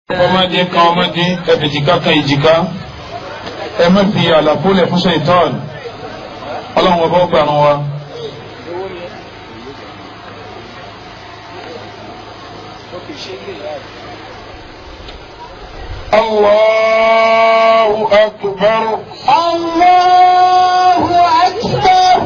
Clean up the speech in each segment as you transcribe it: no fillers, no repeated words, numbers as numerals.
Ọmọdé kan ọmọdé ẹ̀fẹ̀jìká kan ìjìká ẹ má fi àlàfo lẹ̀ fún ṣèitán ọlọ́run ọba ọgbà ràn wá. Allahu akbar. Allahu akbar.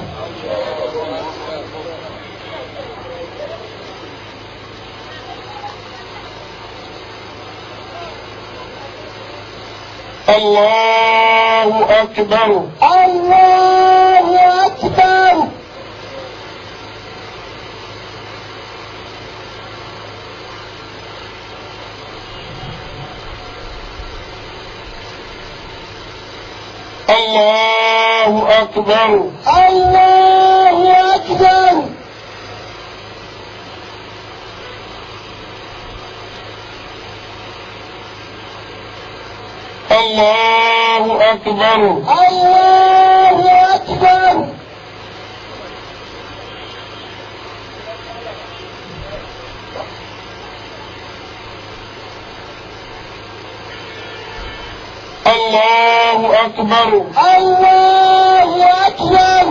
Allahu akbar. Allahu akbar. Allahu akbar. Allahu akbar. Allahu akbar. Allahu akbar. Allahu akbar. Allahu akbar.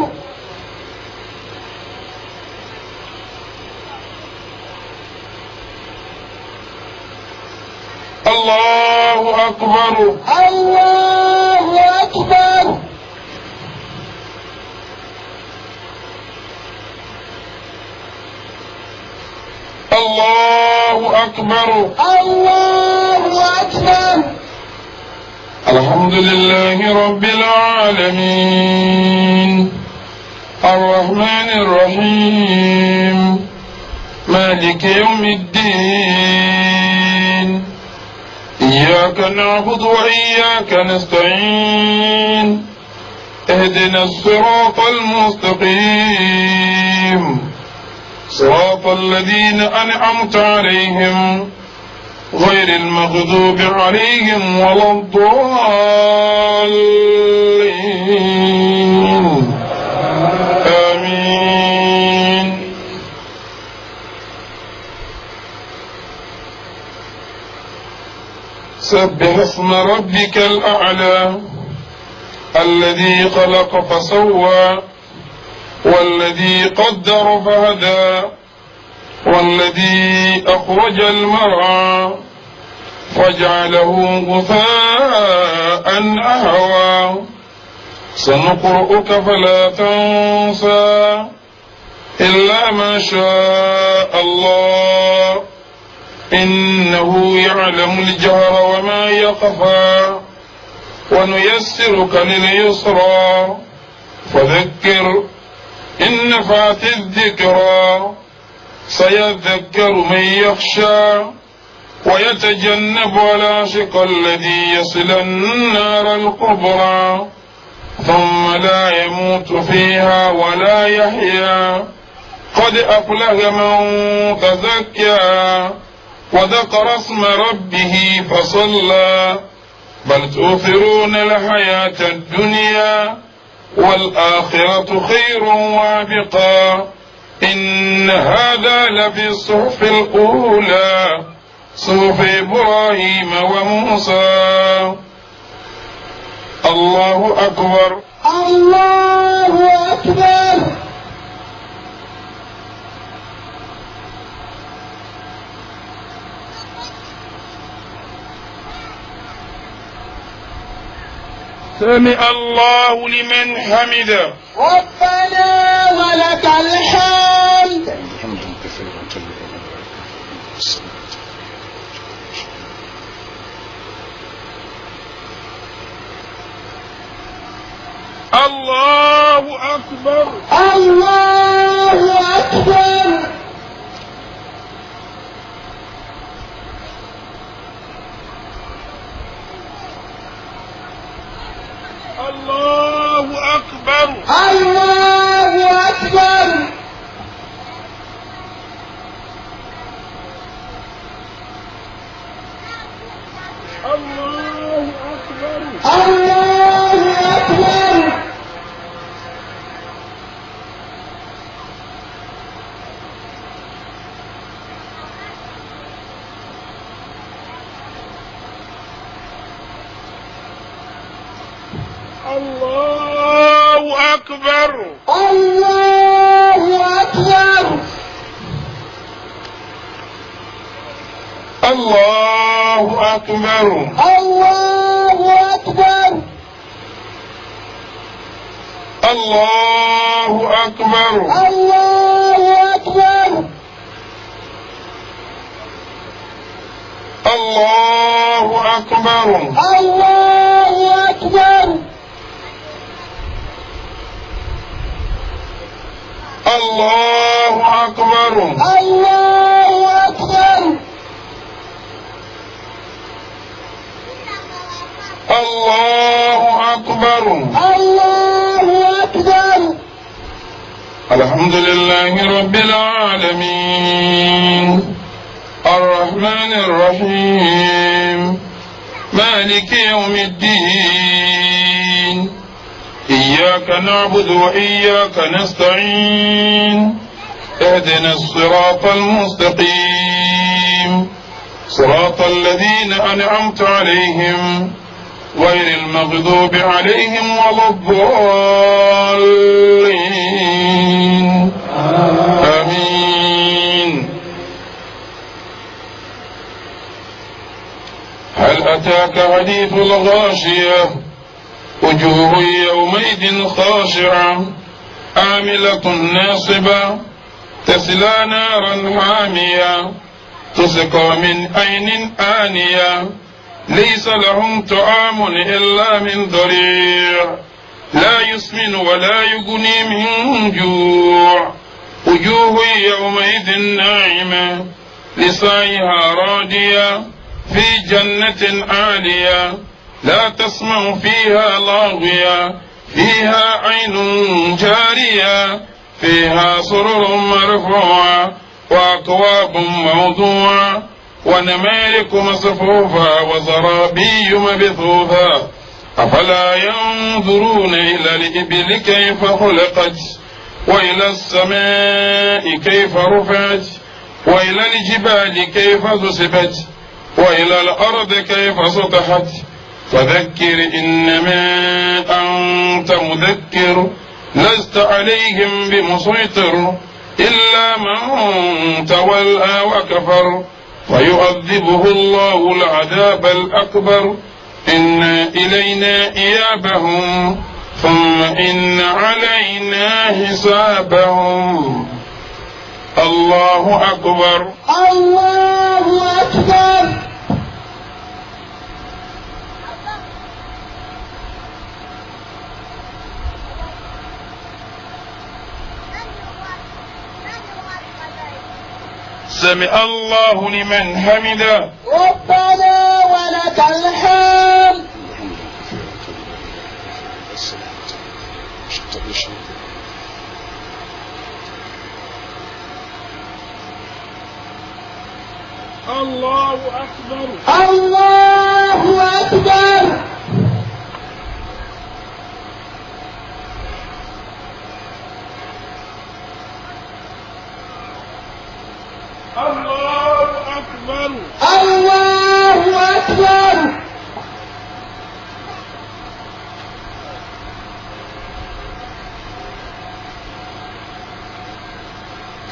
Allahu akbar. Allahu akbar. Allahu akbar. Allahu akbar. Alhamdulillahi rabbil alamin. Arrahmanir rahim. Maliki yawmiddin. إياك نعبد وإياك نستعين اهدنا الصراط المستقيم صراط الذين أنعمت عليهم غير المغضوب عليهم ولا الضالين آمين. سبح اسم ربك الأعلى الذي خلق فسوى والذي قدر فهدى والذي أخرج المرعى فجعله غثاء أحوى. سنقرؤك فلا تنسى إلا ما شاء الله إنه يعلم الجهر وما يخفى ونيسرك لليسرى فذكر إن نفعت الذكرى سيذكر من يخشى ويتجنب الأشقى الذي يصل النار الكبرى ثم لا يموت فيها ولا يحيا. قد أفلح من تزكى وذكر اسم ربه فصلى. بل تؤثرون الحياة الدنيا والآخرة خير وابقى. إن هذا لفي الصحف الأولى صحف إبراهيم وموسى. الله أكبر. الله أكبر. سمع الله لمن حمده. ربنا ولك الحمد. حمدا كثيرا طيبا. الله أكبر. الله أكبر. الله أكبر. الله أكبر. الله أكبر. الله أكبر. الله أكبر. الله أكبر. الله أكبر. الله أكبر. الله أكبر. الله أكبر. الله أكبر. الله أكبر. الله أكبر. الله أكبر. الله أكبر. الله أكبر. الحمد لله رب العالمين الرحمن الرحيم مالك يوم الدين إياك نعبد وإياك نستعين اهدنا الصراط المستقيم صراط الذين أنعمت عليهم غير المغضوب عليهم ولا الضالين آمين. هل أتاك حديث الغاشية وجوه يومئذ خاشعة عاملة ناصبة تصلى نارا حامية تسقى من عين آنية ليس لهم طعام إلا من ضريع لا يسمن ولا يغني من جوع وجوه يومئذ ناعمة لسعيها راضية في جنة عالية لا تسمع فيها لاغية فيها عين جارية فيها سرر مرفوعة وأكواب موضوعة ونمارق مصفوفة وزرابي مبثوثة أفلا ينظرون إلى الإبل كيف خلقت وإلى السماء كيف رفعت وإلى الجبال كيف نصبت وإلى الأرض كيف سطحت فذكر إنما أنت مذكر لست عليهم بمسيطر إلا من تولى وكفر فيعذبه الله العذاب الأكبر إن إلينا إيابهم ثم إن علينا حسابهم. الله أكبر. الله أكبر. سمع الله لمن حمده. ربنا ولك الحمد. الله أكبر. الله أكبر. الله أكبر. الله أكبر.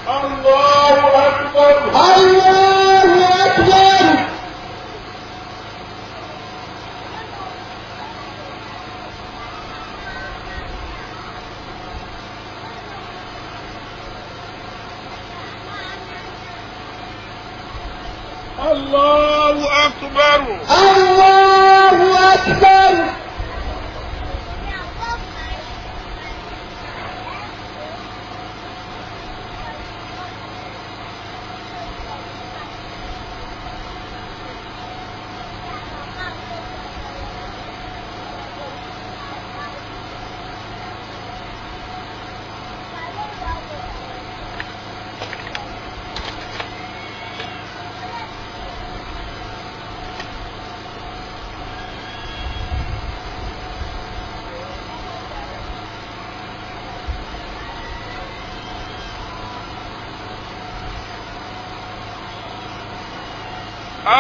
الله أكبر. الله أكبر. الله أكبر. الله أكبر.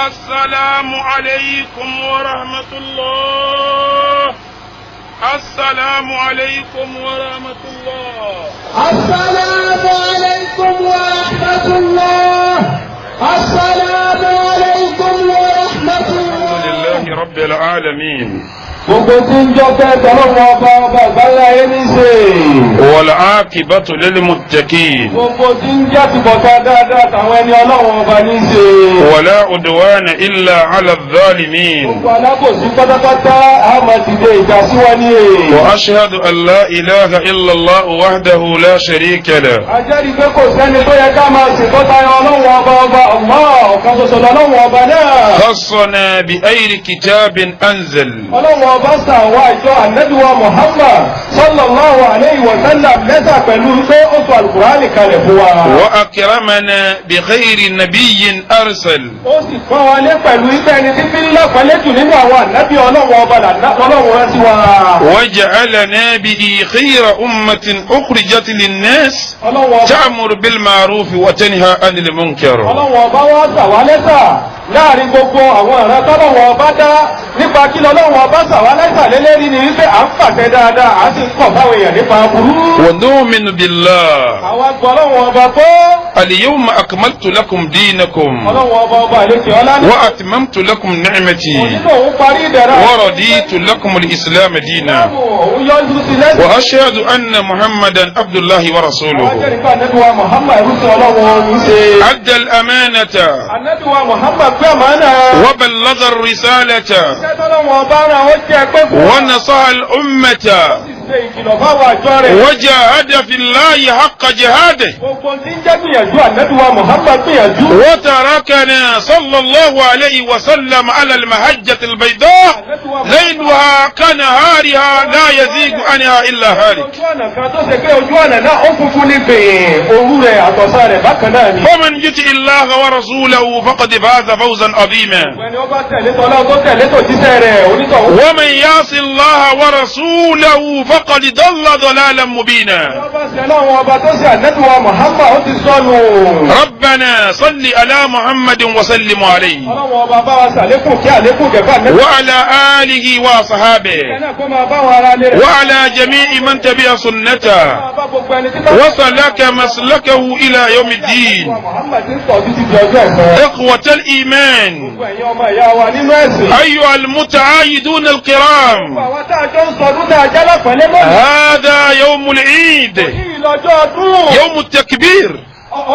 السلام عليكم ورحمة الله. السلام عليكم ورحمة الله. السلام عليكم ورحمة الله. السلام عليكم ورحمة الله. الحمد لله رب العالمين. Gbogbo tí ń jọ pé tọ́lọ́mọ ọba ọba ìgbàlá ayé ní ṣe. والعاقبة للمتقين. Gbogbo tí ń jẹ́ tìbọ̀tà dáadáa tàwọn ẹni ọlọ́run ọba ní ṣe. ولا عدوان إلا على الظالمين. Gbogbo alábòsí pátápátá a máa ti dé ìjà sí wọn ní èè. وأشهد أن لا إله إلا الله وحده لا شريك له. Ajẹ́rìí pé kò sẹ́ni tó yẹ ká máa ṣètọ́ta ọlọ́run ọba ọba Allah ọ̀kan ṣoṣo lọ́lọ́run ọba náà. خصنا بأي كتاب أنزل. Ọlọ́run ọba sàwọn àjọ ànábìwá Muhammad sallallahu alayhi wa sallam lẹ́sà pẹ̀lú pé ó sọ àlùkùránì kalẹ̀ fún wa. وأكرمنا بخير نبي أرسل. Ó sì pọ́n wa lé pẹ̀lú iṣẹ́ ẹni tí fi ń lápẹ́lẹ́ jù nínú àwọn ànábì ọlọ́run ọba lọ́lọ́run rán sí wa. وجعلنا به خير أمة أخرجت للناس Ọlọ́run ọba تأمر بالمعروف وتنهى عن المنكر. Ọlọ́run ọba wá sà wá lẹ́sà láàrin gbogbo àwọn ìran tọ́lọ́run ọba dá nípa kí lọ́lọ́run ọba sà wá lẹ́sà lélẹ́rí ni wípé à ń pàṣẹ dáadáa à sì ń kọ̀ fáwọn èèyàn nípa aburú. ونؤمن بالله. Àwa gbọ́ ọlọ́run ọba gbọ́. اليوم أكملت لكم دينكم Ọlọ́run ọba ọba àlekè ọlá ní. وأتممت لكم نعمتي Onílò òun parí ìdẹ̀ra. ورضيت لكم الإسلام دينا. Òun yọ sí lẹ́sìn. وأشهد أن محمدا عبد الله Àwọn ورسوله. jẹ́rìí pé ànábì wa Muhammad ẹrú sí ọlọ́run òun ṣe. أدى الأمانة Ànábì wa Muhammad pé àmánà. وبلغ الرسالة Iṣẹ́ tọ́lọ́run ọba rán ó jẹ́ pé fún wa. ونصح الأمة Ó sì ṣe ìkìlọ̀ fáwọn àjọ rẹ̀. وجاهد في الله حق جهاده. Gbogbo tí ń jẹ́ gbìyànjú ànábì wa Muhammad gbìyànjú. وتركنا صلى الله عليه وسلم على المهجة البيضاء ليلها كنهارها لا يزيغ عنها إلا هالك. Ojú ọ̀nà kan tó ṣe pé ojú ọ̀nà náà ó funfun ní gbìn òru rẹ̀ àtọ̀sán rẹ̀ bákan náà ni. ومن يطع الله ورسوله فقد فاز فوزا عظيما. Ẹni ó bá tẹ̀lé tọ́lá tó tẹ̀lé tòjíṣẹ́ rẹ̀ onítọ̀hún. ومن يعص الله ورسوله فقد ضل ضلالا مبينا. Ó bá ṣe lọ́wọ́ ọba tó ṣe ànábì wa Muhammad ó ti sọnù. ربنا صل على محمد وسلم عليه. Ọlọ́wọ́ ọba bá wa ṣàlékún kí àlékún kẹfà nẹ́bí. وعلى آله وأصحابه. Ẹ̀nà kó máa bá wọn ara lé rẹ̀. وعلى جميع من تبع سنته. Máa bá gbogbo ẹni tí bá. وسلك مسلكه إلى يوم الدين. Muhammad ti ń sọ títí di ọjọ́ ẹ̀san. إخوة الإيمان. Gbogbo ẹ̀yin ọmọ ìyá wa nínú ẹ̀sìn. أيها المتعايدون الكرام. Gbogbo àwọn tá a jọ ń sọdún tá a jẹ́ lápẹ̀lẹ́ lónìí. هذا يوم العيد. Yìí lọ́jọ́ ọdún. يوم التكبير.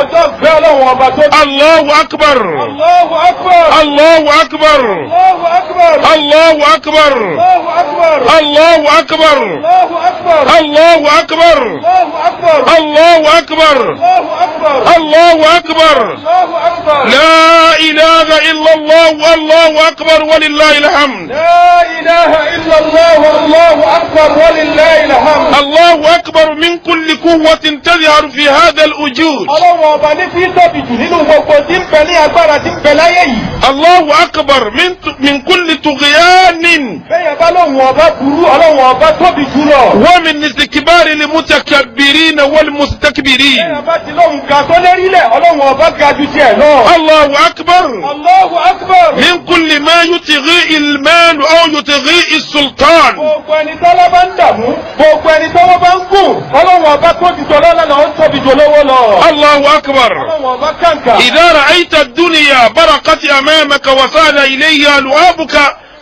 Ọjọ́ gbé ọlọ́run ọba tó. الله أكبر. Allahu Akbar. الله أكبر. Allahu Akbar. الله أكبر. Allahu Akbar. الله أكبر. Allahu Akbar. الله أكبر. Allahu Akbar. الله أكبر. Allahu Akbar. الله أكبر. Allahu Akbar. لا إله إلا الله والله أكبر ولله الحمد. لا إله إلا الله والله أكبر ولله الحمد. الله أكبر من كل قوة تظهر في هذا الوجود. Ọlọ́run ọba ní fi tóbi jù nínú gbogbo tí ń bẹ ní agbára tí ń bẹ láyé yìí. الله أكبر من كل طغيان. Bẹ́ẹ̀ bá lóhùn ọba burú ọlọ́run ọba tóbi jù lọ. ومن استكبار المتكبرين والمستكبرين. Bẹ́ẹ̀ bá ti lóhùn ga tó lérílẹ̀ ọlọ́run ọba ga ju tiẹ̀ lọ. الله أكبر Allahu Akbar. من كل ما يطغي المال أو يطغي السلطان. Gbogbo ẹni tọ́lá bá ń dààmú, gbogbo ẹni tọ́wọ́ bá ń gùn, ọlọ́run ọba tóbi jù lọ́lá lọ, ó tóbi jù lówó lọ. الله أكبر. Ọlọ́run ọba kàǹkà. إذا رأيت الدنيا برقت أمامك وسال إليها لعابك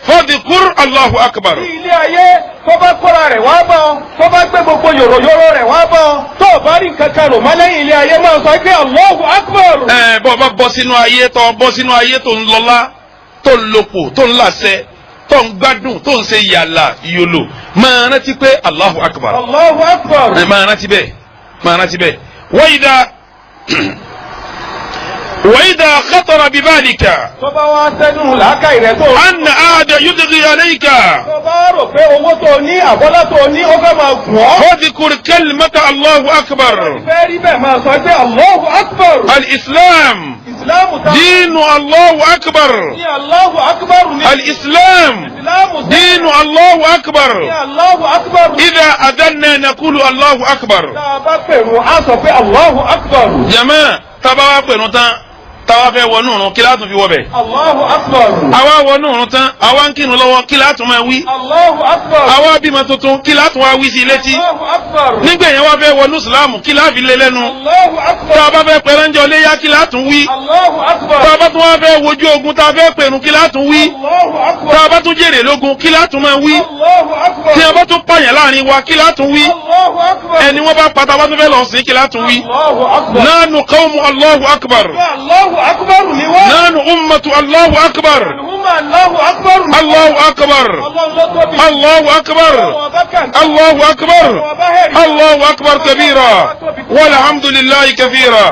فاذكر الله أكبر. Ní ilé ayé tó bá kóra rẹ̀ wá bọ̀, tó bá gbé gbogbo yòròyòrò rẹ̀ wá bọ̀, tó o bá rí nǹkan kan rò mọ́ lẹ́yìn ilé ayé máa sọ pé Allahu Akbar. Ẹ bọ́ bá bọ́ sínú ayé tó bọ́ sínú ayé tó ń lọ́lá tó ń lopò tó ń làṣẹ tó ń gbádùn tó ń ṣe yàlà yòlò máa rántí pé Allahu Akbar. Allahu Akbar. Ẹ máa rántí bẹ́ẹ̀ máa rántí bẹ́ẹ̀. وإذا خطر ببالك Tó bá wá sẹ́nu làákàyè rẹ̀ tó. أن أحد يطغي عليك Tó bá rò pé owó tó ní àbọ́lá tó ní ó fẹ́ máa gùn ọ́. فاذكر كلمة الله أكبر. Fẹ́ rí bẹ́ẹ̀ máa sọ pé Allahu Akbar. الإسلام Ìsìláàmù ta. دين الله أكبر. Ní Allahu Akbar ní. الإسلام Ìsìláàmù sẹ́. دين الله أكبر. Ní Allahu Akbar ní. إذا أذنا نقول الله أكبر. Tá a bá pèrò á sọ pé Allahu Akbar. Jama tábà wá pẹ̀lú tán Táwa fẹ́ wọnú òrùn kí látún fi wọbẹ̀. Allahu akbar. Àwa wọnú òrùn tán, àwa ń kírun lọ́wọ́ kí látún máa wí. Allahu akbar. Àwa bímọ tuntun kí látún wá wí sí létí. Allahu akbar. Nígbà yẹn wá fẹ́ wọnú ìsìlámù kí láfi lé lẹ́nu. Allahu akbar. Tá a bá fẹ́ pẹrẹ́njọ léyà kí látún wí. Allahu akbar. Tá a bá tún wá fẹ́ wojú ogun tá a fẹ́ pẹ̀rùn kí látún wí. Allahu akbar. Tá a bá tún jèrè lógun kí látún máa wí. Allahu akbar. Tí a bá tún pààyàn láàrin wa kí látún wí. Allahu akbar. Ẹni wọ́n bá pa tá a bá tún fẹ́ lọ sí kí látún wí. Allahu akbar. Nánú qawmu Allahu akbar. Allahu akbar ni wá. Nánú ummatu Allahu akbar. Alhumma Allahu akbar. Allahu akbar. Ọlọ́run ló tóbi. Allahu akbar. Ọlọ́run ọba kàǹkà. Allahu akbar. Ọlọ́run ọba hẹ̀rí. Allahu akbar kabira. Walhamdulillahi kathira.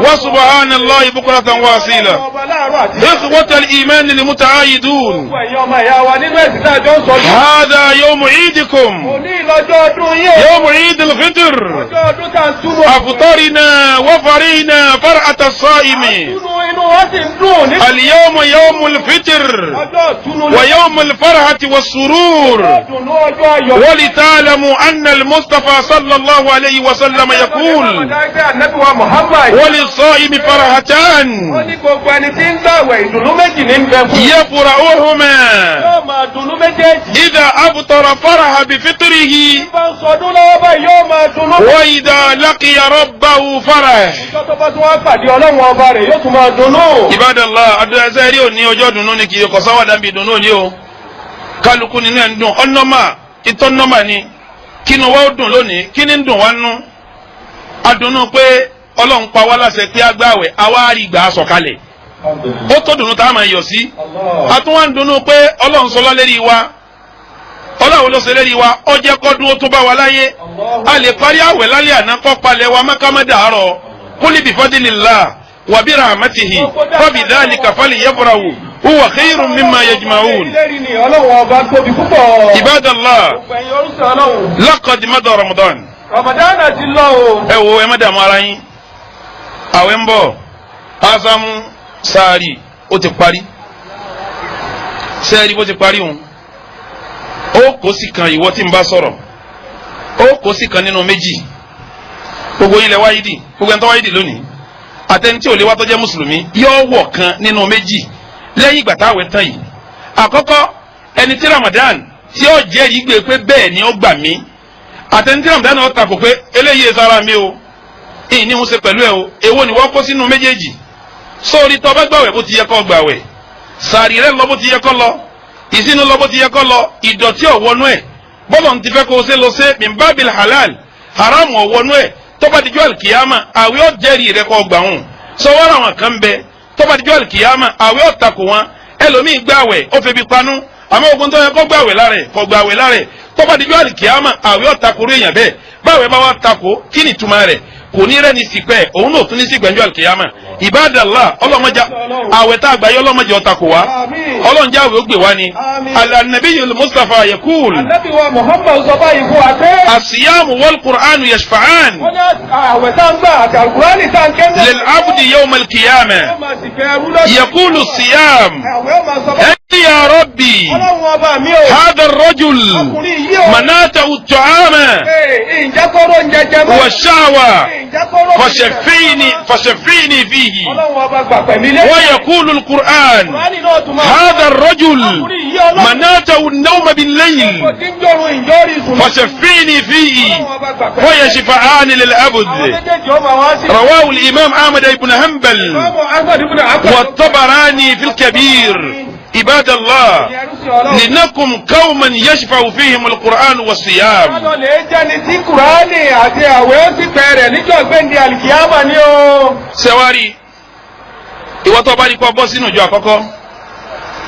Wa subhanallahi bukratan wa asila. Ọlọ́run ọba láàárọ̀ àti إخوة الإيمان المتعايدون gbogbo ẹ̀yin ọmọ ìyá wa nínú ẹ̀sìn tá a jọ ń sọ yìí. هذا يوم عيدكم Òní lọ́jọ́ ọdún yìí o. يوم عيد الفطر Ọjọ́ ọdún tá a ń túnú. أفطرنا وفرينا فرحة الصائم Túnú inú wa sì ń dùn ní. اليوم يوم الفطر Ọjọ́ túnú ní. ويوم الفرحة والسرور Ọdún ọjọ́ ayọ̀. ولتعلموا أن المصطفى صلى الله عليه وسلم يقول Ànábì wa Muhammad. وللصائم Ó فرحتان ní gbogbo ẹni tí ń gbàwẹ̀ ìdùnnú méjì ní ń bẹ fún. يفرحهما Yóò máa dunnú méjèèjì. إذا أفطر فرح بفطره Bá ń sọdún lọ́wọ́ báyìí yóò máa dunnú. وإذا لقي ربه فرح Ìjọ tó bá tún wá pàdé Ọlọ́run ọba rẹ̀ yóò tún máa dunnú. Ibadallah adúlẹsẹ rí òní ọjọ́ dùnú ni kì í kọ sáwádà ń bi dùnú òní o kálukú nínú ẹ̀ ń dùn ọ̀nọ́mà ìtọ́nọ́mà ni kínú wa ó dùn lónìí kí ni ń dùn wá nú adùnnú pé Ọlọ́run pa wá láṣẹ pé agbáwẹ̀ àwa rí gbà á sọ̀kalẹ̀ ó tó dùnú tá a máa yọ̀ sí àtúwá ń dunnú pé Ọlọ́run sọlá lérí wa Ọlọ́run ló ṣe lérí wa ó jẹ́ kọ́dún ó tún bá wa láyé a lè parí àwẹ̀ lálẹ́ àná kọ́ palẹ̀ wa mọ́kámọ́dà àárọ̀ kúlì bifadilillah wa bi rahmatihi fa bidhalika falyafrahu huwa khayrun mimma yajma'un. Lérí ni Ọlọ́run ọba tóbi púpọ̀. Ibadallah Gbogbo ẹ̀yin orúkọ Ọlọ́run. laqad mada Ramadan. Ramadan ti lọ o. Ẹ wo ẹ má dààmú ara yín àwẹ̀ ń bọ̀ ásámú sáárì ó ti parí sẹ́ẹ̀rì bó ti parí òun ó kó sí kan ìwọ tí ń bá sọ̀rọ̀ ó kó sí kan nínú méjì gbogbo yín lẹ wáyé dì gbogbo ẹni tó wáyé dì lónìí àtẹni tí ò lè wá tó jẹ́ mùsùlùmí yóò wọ̀ kan nínú méjì lẹ́yìn ìgbà táwẹ̀ tán yìí àkọ́kọ́ ẹni tí Ramadan tí ó jẹ́rìí gbé pé bẹ́ẹ̀ ni ó gbà mí àtẹni tí Ramadan ó takò pé eléyìí sára mi o ìní ń ṣe pẹ̀lú ẹ o èwo ni wọ́n kó sínú méjèèjì sórí tó bá gbàwẹ̀ bó ti yẹ kó gbàwẹ̀ sàrí rẹ lọ bó ti yẹ kó lọ ìsínú lọ bó ti yẹ kó lọ ìdọ̀tí ọ̀wọ́nú ẹ̀ bọ́lọ̀ ń ti fẹ́ kó o ṣe lọ ṣe mimbabil halal haram ọ̀wọ́nú ẹ̀ tó bá dijọ́ alikiyama àwẹ̀ ó jẹ́rìí rẹ kó gbà hùn sọwọ́rọ̀ àwọn kan bẹ tó bá dijọ́ alikiyama àwẹ̀ ó takò wọn ẹlòmíì gbàwẹ̀ ó febi panú àmọ́ ogun tó yẹ kó gbàwẹ̀ lára ẹ̀ kó gbàwẹ̀ lára ẹ̀ tó bá dijọ́ alikiyama àwẹ̀ ó takò rú èèyàn bẹ́ẹ̀ báwẹ̀ bá wà takò kí ni ìtumọ̀ rẹ̀ kò ní rẹ́ni sípẹ́ òun náà tún ní sípẹ́ njọ́ alikiyama ibadallah ọlọ́mọdé àwẹ̀ tá a gbà yọ ọlọ́mọdé ó takò wá Àmín. ọlọ́njẹ́ àwẹ̀ ó gbè wá ni Àmín. alanabiyu mustapha yakul Ànábì wa Muhammad sọ báyìí fún wa pé. asiyamu wal qur'anu yashfa'an Wọ́n ní àwẹ̀ tá ń gbà àti Àlùkùránì tá ń ké ní. lil abdi yawm al qiyamah Yóò máa sì kẹ́ ẹrú lọ́jọ́. yakulu siyam Àwẹ̀ ó máa sọ báyìí. ay ya rabbi Ọlọ́run ọba mi o. hadha ar-rajul Ọkùnrin yìí o. manatahu at-ta'ama Ee, ǹjẹ́ kóró ń jẹjẹ mọ́? wa shahwa Ǹjẹ́ kóró ń jẹjẹ fashafini fashafini fihi Ọlọ́run ọba gbà pẹ̀mí lé. wa yaqulu al-qur'an Kùránì náà tún máa. hadha ar-rajul Ọkùnrin yìí Ọlọ́run. manatahu an-nawma bil-layl Kò tí ń jọrun ìjọ́rí sùn. fashafini fihi Ọlọ́run ọba gbà pẹ̀mí lé. ويشفعان للعبد Àwọn méjèèjì ó máa wá sí. رواه الإمام أحمد بن حنبل Ìmáàmù Ahmad ibn Hanbal. والطبراني في الكبير عباد الله Ìyẹn rúṣin Ọlọ́run. لنكم قوما يشفع فيهم القرآن والصيام Kálọ̀ lè jẹ́ni tí Kùránì àti àwẹ̀ ó sì pẹ̀ rẹ̀ níjọ́ gbẹ̀ndì àlìkìyámà ni o. sẹwárí ìwọ tó bá rí kọ bọ́ sínú ìjọ àkọ́kọ́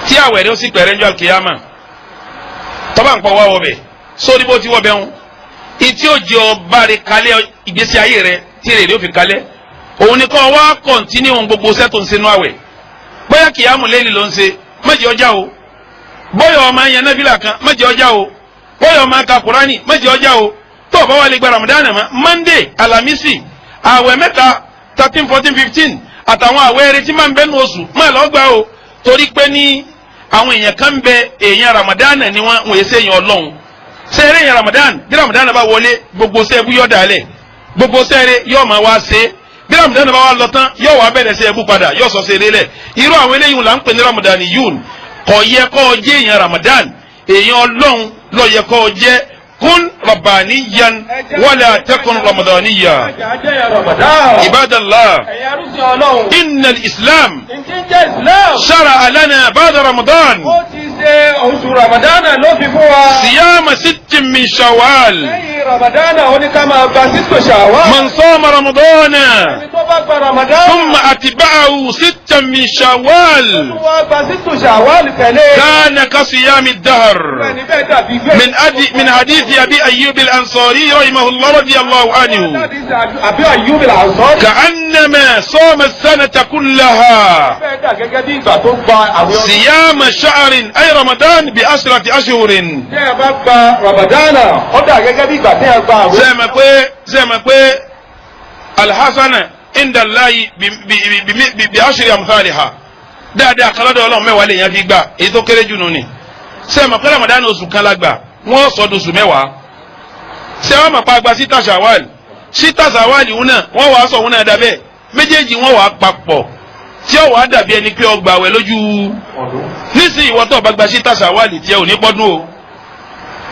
tí àwẹ̀ rẹ̀ ó sì pẹ̀rẹ̀ níjọ́ àlìkìyámà tọ́ba ń pọ̀ wá wọbẹ̀ sórí bó ti wọbẹ̀ ń ìtí òjì ọba rẹ̀ kalẹ̀ ìgbésí ayé rẹ̀ tí èrè ó fi kalẹ̀ òun ni kọ́ wá kọ̀ǹtínú ohun gbogbo sẹ́tò ń sinú àwẹ̀ bóyá kìyàmù lẹ́yìn ló ń ṣe méjì ọjà o bóyá ọmọ yẹn náfìlà kan méjì ọjà o bóyá ọmọ aka kúránì méjì ọjà o tó o bá wà lè gba Ramadan mọ́ Monday Alamisi àwẹ̀ mẹ́ta 13 14 15 àtàwọn àwẹ̀ eré tí máa ń bẹ́nu oṣù máa lọ́ gbà o torí pé ní àwọn èèyàn kan bẹ èèyàn Ramadan ni wọ́n wọ́n yẹ sẹ́yìn Ọlọ́run sẹ́yìn èèyàn Ramadan bí Ramadan bá wọlé gbogbo sẹ́ẹ̀bù yọ̀ dálẹ̀ gbogbo sẹ́ẹ̀rẹ́ yọ̀ máa wá ṣe bí Ramadan bá wà lọ tán yóò wá bẹ̀rẹ̀ sí ẹbú padà, yóò sọ sí eré lẹ̀. Irú àwọn eléyìí là ń pè ní Ramadan yún. Kò yẹ kó jẹ́ èèyàn Ramadan, èèyàn Ọlọ́run ló yẹ kó jẹ́. Kun rabbaniyan wala takun ramadaniya. Ibadallah, inna al-Islam shara'a lana ba'da Ramadan siyama sittin min Shawwal. Man sama Ramadana thumma atba'ahu sittan min Shawwal kana ka siyami ad-dahr. من حديث أبي أيوب الأنصاري رحمه الله رضي الله عنه كأنما صام السنة كلها صيام شهر أي رمضان ب10 أشهر. زي الحسنة عند الله ب10 أمثالها. dáadáa kan lọ́dọ̀ Ọlọ́run mẹ́wàá lèèyàn fi gbà, èyí tó kéré jù nù ni. Ṣé mọ̀ pé Ramadan oṣù kan la gbà, wọ́n sọ dosù mẹ́wàá. Ṣé wọ́n mọ̀ pa agba síta ṣàwálì, síta ṣàwálì òun náà wọ́n wàá sọ òun náà dàbẹ́ méjèèjì, wọ́n wàá papọ̀ tí ó wàá dàbí ẹni pé ọgbà wẹ̀ lójú. Nísìnyí ìwọ tó bá gba síta ṣàwálì tí ẹ ò ní pọ́dún o,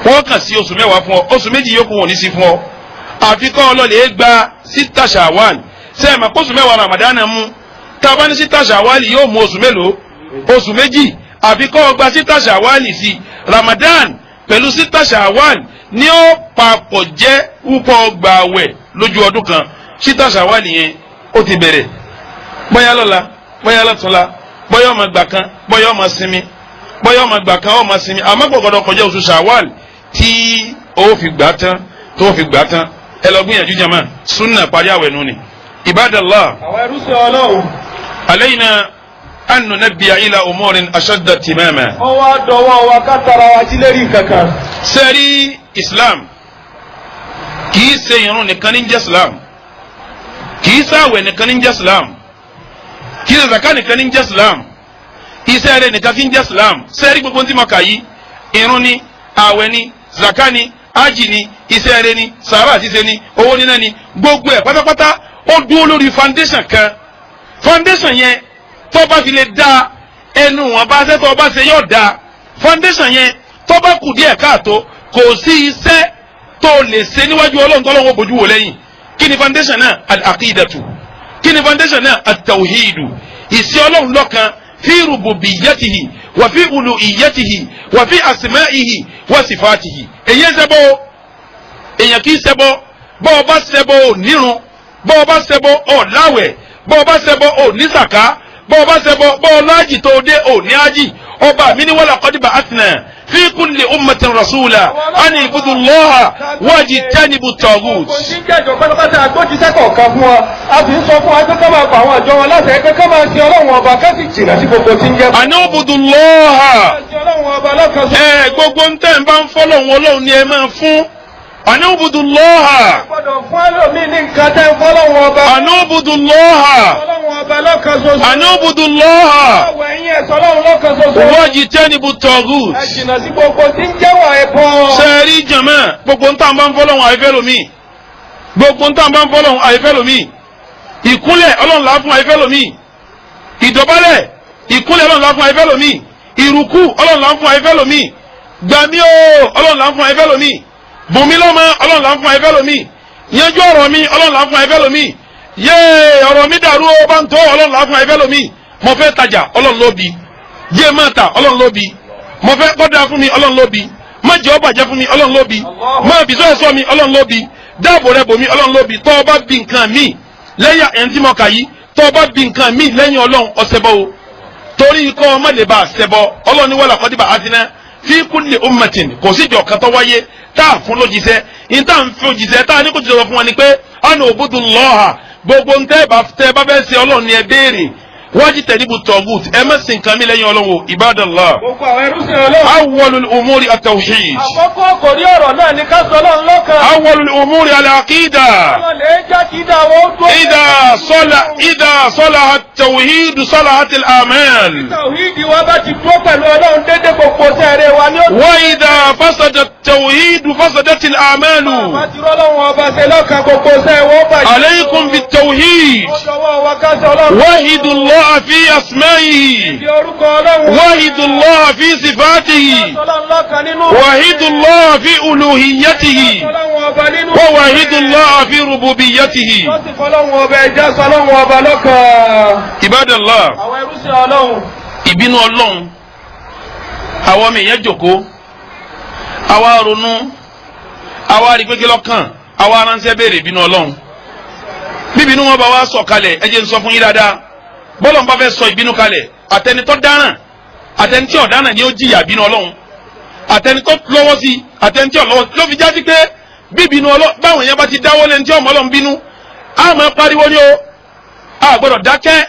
wọ́n kàn sí oṣù mẹ́wàá fún ọ, oṣù méjì yòókù wọn ò ní sí fún ọ, àfi kọ́ ọlọ́lẹ̀ gba síta ṣàwálì. Ṣé ẹ mọ̀ pé oṣù mẹ́wàá Ramadan mú, tá a bá ní síta ṣàwálì yóò mú oṣù mélòó? Oṣù méjì. Àfi kọ́ ọgbà síta ṣàwálì sí Ramadan pẹ̀lú síta ṣàwálì ní ó papọ̀ jẹ́ wúkọ́ ọgbà àwẹ̀ lójú ọdún kan. Síta ṣàwálì yẹn ó ti bẹ̀rẹ̀ bóyá lọ́la, bóyá lọ́túnla, bóyá ọmọ gbà kan, bóyá ọmọ sinmi, bóyá ọmọ gbà kan ọmọ sinmi, àmọ́ kò gbọdọ̀ kọjá oṣù ṣàwálì tí ó fi gbà tán, tó fi gbà tán. Ẹ lọ gbìyànjú jama, sunna parí àwẹ̀ nù ni. Ibadallah, alayna an nunabbiya ila umurin ashadda timama. Ọwọ́ àdọ̀wọ́ wa ká tara wa jí lérí kankan. Sẹ́rí Islam kìí ṣe irun nìkan ní jẹ́ Islam, kìí ṣàwẹ̀ nìkan ní jẹ́ Islam, kìí ṣe zaka nìkan ní jẹ́ Islam, iṣẹ́ rẹ̀ nìkan kì í jẹ́ Islam. Sẹ́rí gbogbo tí mo kà yìí, irun ni, àwẹ̀ ni, zaka ni, ájì ni, iṣẹ́ rẹ̀ ni, sàrà ṣíṣe ni, owó níná ni, gbogbo ẹ̀ pátápátá ó dúró lórí foundation kan. Foundation yẹn tó bá fi lè da ẹnu wọn bá ṣe, tó bá ṣe yóò da. Foundation yẹn tó bá kù díẹ̀ káàtó, kò sí iṣẹ́ tó lè ṣe níwájú Ọlọ́run tó Ọlọ́run ó bójú wò lẹ́yìn. Kí ni foundation náà? Al-aqidatu. Kí ni foundation náà? At-tawhidu. Ìṣe Ọlọ́run lọ́kan fi rububiyyatihi wa fi uluhiyyatihi wa fi asma'ihi wa sifatihi. Èyí ń ṣẹbọ, èèyàn kì í ṣẹbọ. Bọ́ ọ bá ṣẹbọ ò nírun, bọ́ ọ bá ṣẹbọ ò láwẹ̀, bọ́ ọ bá ṣẹbọ ò ní sàká, bọ́ ọ bá ṣẹbọ bọ́ ọ láàjì tó dé ò ní ájì. Ọba mi ní wala qad ba'athna fi kulli ummatin rasula an i'budu Allaha wajtanibu at-taghut. Kò sí jẹ́jọ́ pátápátá agbójíṣẹ́ kọ̀ọ̀kan fún wa, a sì ń sọ fún wa pé ká máa pa àwọn àjọ wọn láti ẹgbẹ́ ká máa ṣe Ọlọ́run ọba ká sì jìnnà sí gbogbo tí ń jẹ́. An i'budu Allaha. Ẹ gbogbo ń tẹ̀ ń bá ń fọ́lọ́hún Ọlọ́run ni ẹ máa fún. An i'budu Allaha. Gbọ́dọ̀ fún ẹlòmíì ní nǹkan tẹ́ ń fọ́lọ́hún ọba. An i'budu Allaha. Ọlọ́run ọba lọ́kan ṣoṣo. An i'budu Allaha. Ọwọ́ ẹ̀yin ẹ̀sọ́ Ọlọ́run lọ́kan ṣoṣo. Wajtanibu at-taghut. Ẹ jìnnà sí gbogbo tí ń jẹ́wọ́ ẹbọ. Sẹ́ẹ̀rí jàmá, gbogbo ń tàn bá ń fọ́lọ́hún àìfẹ́ lomi. Gbogbo ń tàn bá ń fọ́lọ́hún àìfẹ́ lomi. Ìkúnlẹ̀ Ọlọ́run là fún àìfẹ́ lomi. Ìdọ̀bálẹ̀ ìkúnlẹ̀ Ọlọ́run là fún àìfẹ́ lomi. Ìrùkù Ọlọ́run là fún àìfẹ́ lomi. Gbàmí o Ọlọ́run là fún àìfẹ́ lomi. Bùnmi lọ́mọ Ọlọ́run là fún àìfẹ́ lomi. Yanjú ọ̀rọ̀ mi Ọlọ́run là fún àìfẹ́ lomi. Yéé ọ̀rọ̀ mi dàrú o bá ń tó Ọlọ́run là fún àìfẹ́ lomi. Mo fẹ́ tajà Ọlọ́run ló bi. Yé máa ta Ọlọ́run ló bi. Mo fẹ́ kọ́da fún mi Ọlọ́run ló bi. Má jẹ́ ó bàjẹ́ fún mi Ọlọ́run ló bi. Má bìsọ́ ẹ̀sọ́ mi Ọlọ́run ló bi. Dáàbò rẹ bò mí Ọlọ́run ló bi. Tọ́ ọ bá bi nǹkan mi lẹ́yìn ẹni tí mo kà yìí, tọ́ ọ bá bi nǹkan mi lẹ́yìn Ọlọ́run ọ̀sẹ̀ bọ́ o. Torí ikọ́ ọmọ lè ba àṣẹbọ Ọlọ́run ní wàlá kọ́díbà àtinà fi kulli ummatin, kò sí ìjọ kan tó wáyé tá a fún lójíṣẹ́. Ní tá a ń fún òjíṣẹ́ tá a ní kò ti sọ fún wọn ni pé ana ubudu Allaha, gbogbo ń tẹ́ bá fẹ́ ṣe Ọlọ́run ni ẹ béèrè. Wajtanibu taghut, ẹ má sìn nǹkan mi lẹ́yìn Ọlọ́run. Ibadallah, Gbogbo àwọn ẹrúsìn Ọlọ́run. awwalul umuri at-tawhid. Àkọ́kọ́ kò rí ọ̀rọ̀ náà ní ká sọ Ọlọ́run lọ́kan. Awwalul umuri al-aqida. Ọlọ́run lè jẹ́ kí ìdáwọ́ ó dúró. Idha salaha at-tawhid salahat al-a'mal. Tàwíìdì wa bá ti dúró pẹ̀lú Ọlọ́run dédé, gbogbo sẹ́ẹ̀rẹ̀ wa ní yóò. وإذا فسد التوحيد فسدت الأعمال. Bàbá ti rọ́lọ́run ọba ṣe lọ́kàn gbogbo ṣẹ́ wọ́n bàjẹ́. عليكم بالتوحيد. Ó dọwọ́ wa ká sọ Ọlọ́run. وحدوا الله في أسمائه. Fi orúkọ Ọlọ́run. وحدوا الله في صفاته. Ọlọ́run lọ́kàn nínú. وحدوا الله في ألوهيته. Ọlọ́run ọba nínú. ووحدوا الله في ربوبيته. Wọ́n sì fọlọ́run ọba ẹja sọ Ọlọ́run ọba lọ́kàn. عباد الله. Àwọn ẹrúsìn Ọlọ́run. Ìbínú Ọlọ́run, àwọn ọmọ èèyàn jòkó, àwa ronú, àwa rí pé kí lọ́kàn àwa aránṣẹ́ béèrè ìbínú Ọlọ́run. Bíbínú wọn bá wá sọ kalẹ̀, ẹ jẹ́ n sọ fún yín dáadáa, bọ́lọ̀ ń bá fẹ́ sọ ìbínú kalẹ̀, àtẹnitọ́ dáràn àtẹnití ọ̀daràn ni ó jìyà ìbínú Ọlọ́run, àtẹnitọ́ lọ́wọ́ sí àtẹnití ọ̀lọ́wọ́ ló fi já sí pé bíbínú Ọlọ́run báwọn èèyàn bá ti dáwọ́ lẹ́ni tí ọmọ Ọlọ́run bínú, á máa pariwo ní o, a gbọ́dọ̀ dákẹ́,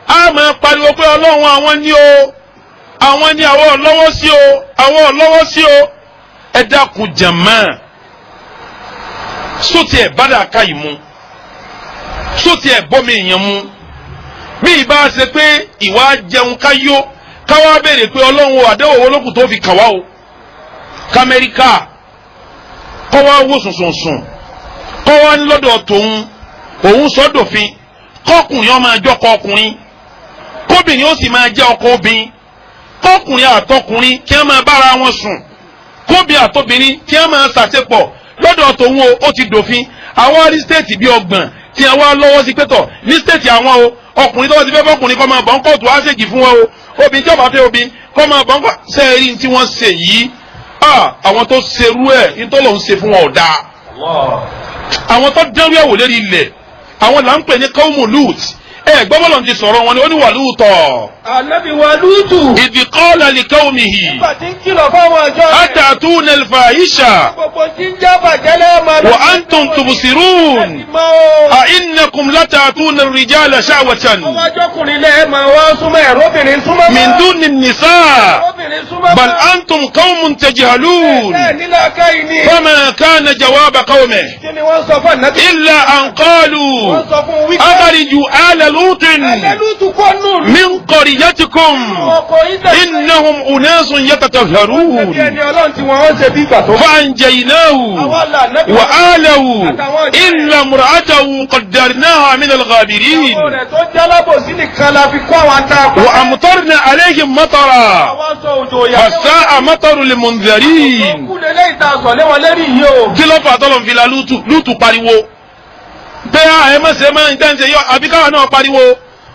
á máa pariwo pé Ọlọ́run àwọn ní o, àwọn ní àwọn ọlọ́wọ́ sí o, àwọn ọlọ́wọ́ sí o. Ẹ dákun jàmá, sóti ẹ̀ bá dà ká yìí mu, sóti ẹ̀ bọ́mi èèyàn mu, bí ìbá ṣe pé ìwà jẹun ká yó káwá béèrè pé Ọlọ́run o, àdéhùn owó lókùn tó fi kàn wá o, k'Amẹ́ríkà kọ́ wá wò sùnsùnsùn, kọ́ wá ní lọ́dọ̀ tòun òun sọ́dọ̀fin kọ́kùnrin ó máa jọ́kọ ọkùnrin, kóbìnrin ó sì máa jẹ́ ọkọ obìnrin, kọ́kùnrin àtọkùnrin kí wọ́n máa bára wọn sùn, kóbi àtobìnrin kí wọ́n máa ṣàṣepọ̀ lọ́dọ̀ tòun o, ó ti dòfin. Àwọn rí stéètì bíi 30 tí wọ́n wá lọ́wọ́ sí pẹ́tọ̀ ní stéètì àwọn o, ọkùnrin tó bá ti fẹ́ fọkùnrin kọ́ máa bọ̀ ń kóòtù á ṣèjì fún wọn o, obìnrin tí ó bá fẹ́ obìnrin kọ́ máa bọ̀ ń kọ́. Sẹ́ẹ̀rí tí wọ́n ṣe yìí, àwọn tó ṣerú ẹ̀ nítorí òun ṣe fún wọn ò dáa. Àwọn tó dẹ́rú ẹ̀ wò lérí ilẹ̀, àwọn là ń pè ní kọ́ọ̀mù Lut. Ẹ gbọ́bọ́lọ̀ ti sọ̀rọ̀ wọn ni ó ní wà lúùtọ̀. Ànábì wa Lútù. Idh qala li qawmihi. Nígbà tí ń kìlọ̀ fáwọn àjọ rẹ̀. Atatuna al-fahisha. Gbogbo tí ń já bàjẹ́ lẹ́ẹ̀ma lọ. Wa antum tubsirun. Mọ́ o. A innakum latatuna ar-rijala shahwatan. Ọwọ́ ajọ́kùnrin lẹ́ẹ̀ma wá súnmọ́ ẹ̀rọ́bìnrin súnmọ́. Min duni an-nisa. Ẹ̀rọ́bìnrin súnmọ́. Bal antum qawmun tajhalun. Ẹ nílò akáyìí ni. Fama kana jawaba qawmihi. Kí ni wọ́n sọ fún ànábì? Illa an qalu. Wọ́n sọ fún wípé. Akhriju ala Lutin. Ẹlẹ́ Lútù kọ́ nù. Min qaryatikum. Ọkọ̀ ìtẹ̀. Innahum unasun Ẹbí yatatahharun. ẹni Ọlọ́run tí wọ́n ṣe bí ìgbà tó. فأنجيناه Àwọn là nábì. وآله إلا امرأته قدرناها من الغابرين. Ìyàwó rẹ̀ tó jálábòsí nìkan la fi kó àwọn ata. وأمطرنا عليهم مطرا. Àwọn sọ òjò ìyá. فساء مطر المنذرين. Kú lélẹ́ ìta sọ̀ lé wọn lérí yìí o. Kí ló fà tọ́lọ̀ ń fi la Lútù? Lútù pariwo pé a ẹ má ṣe máa ń dáńṣe yọ àbí káwa náà pariwo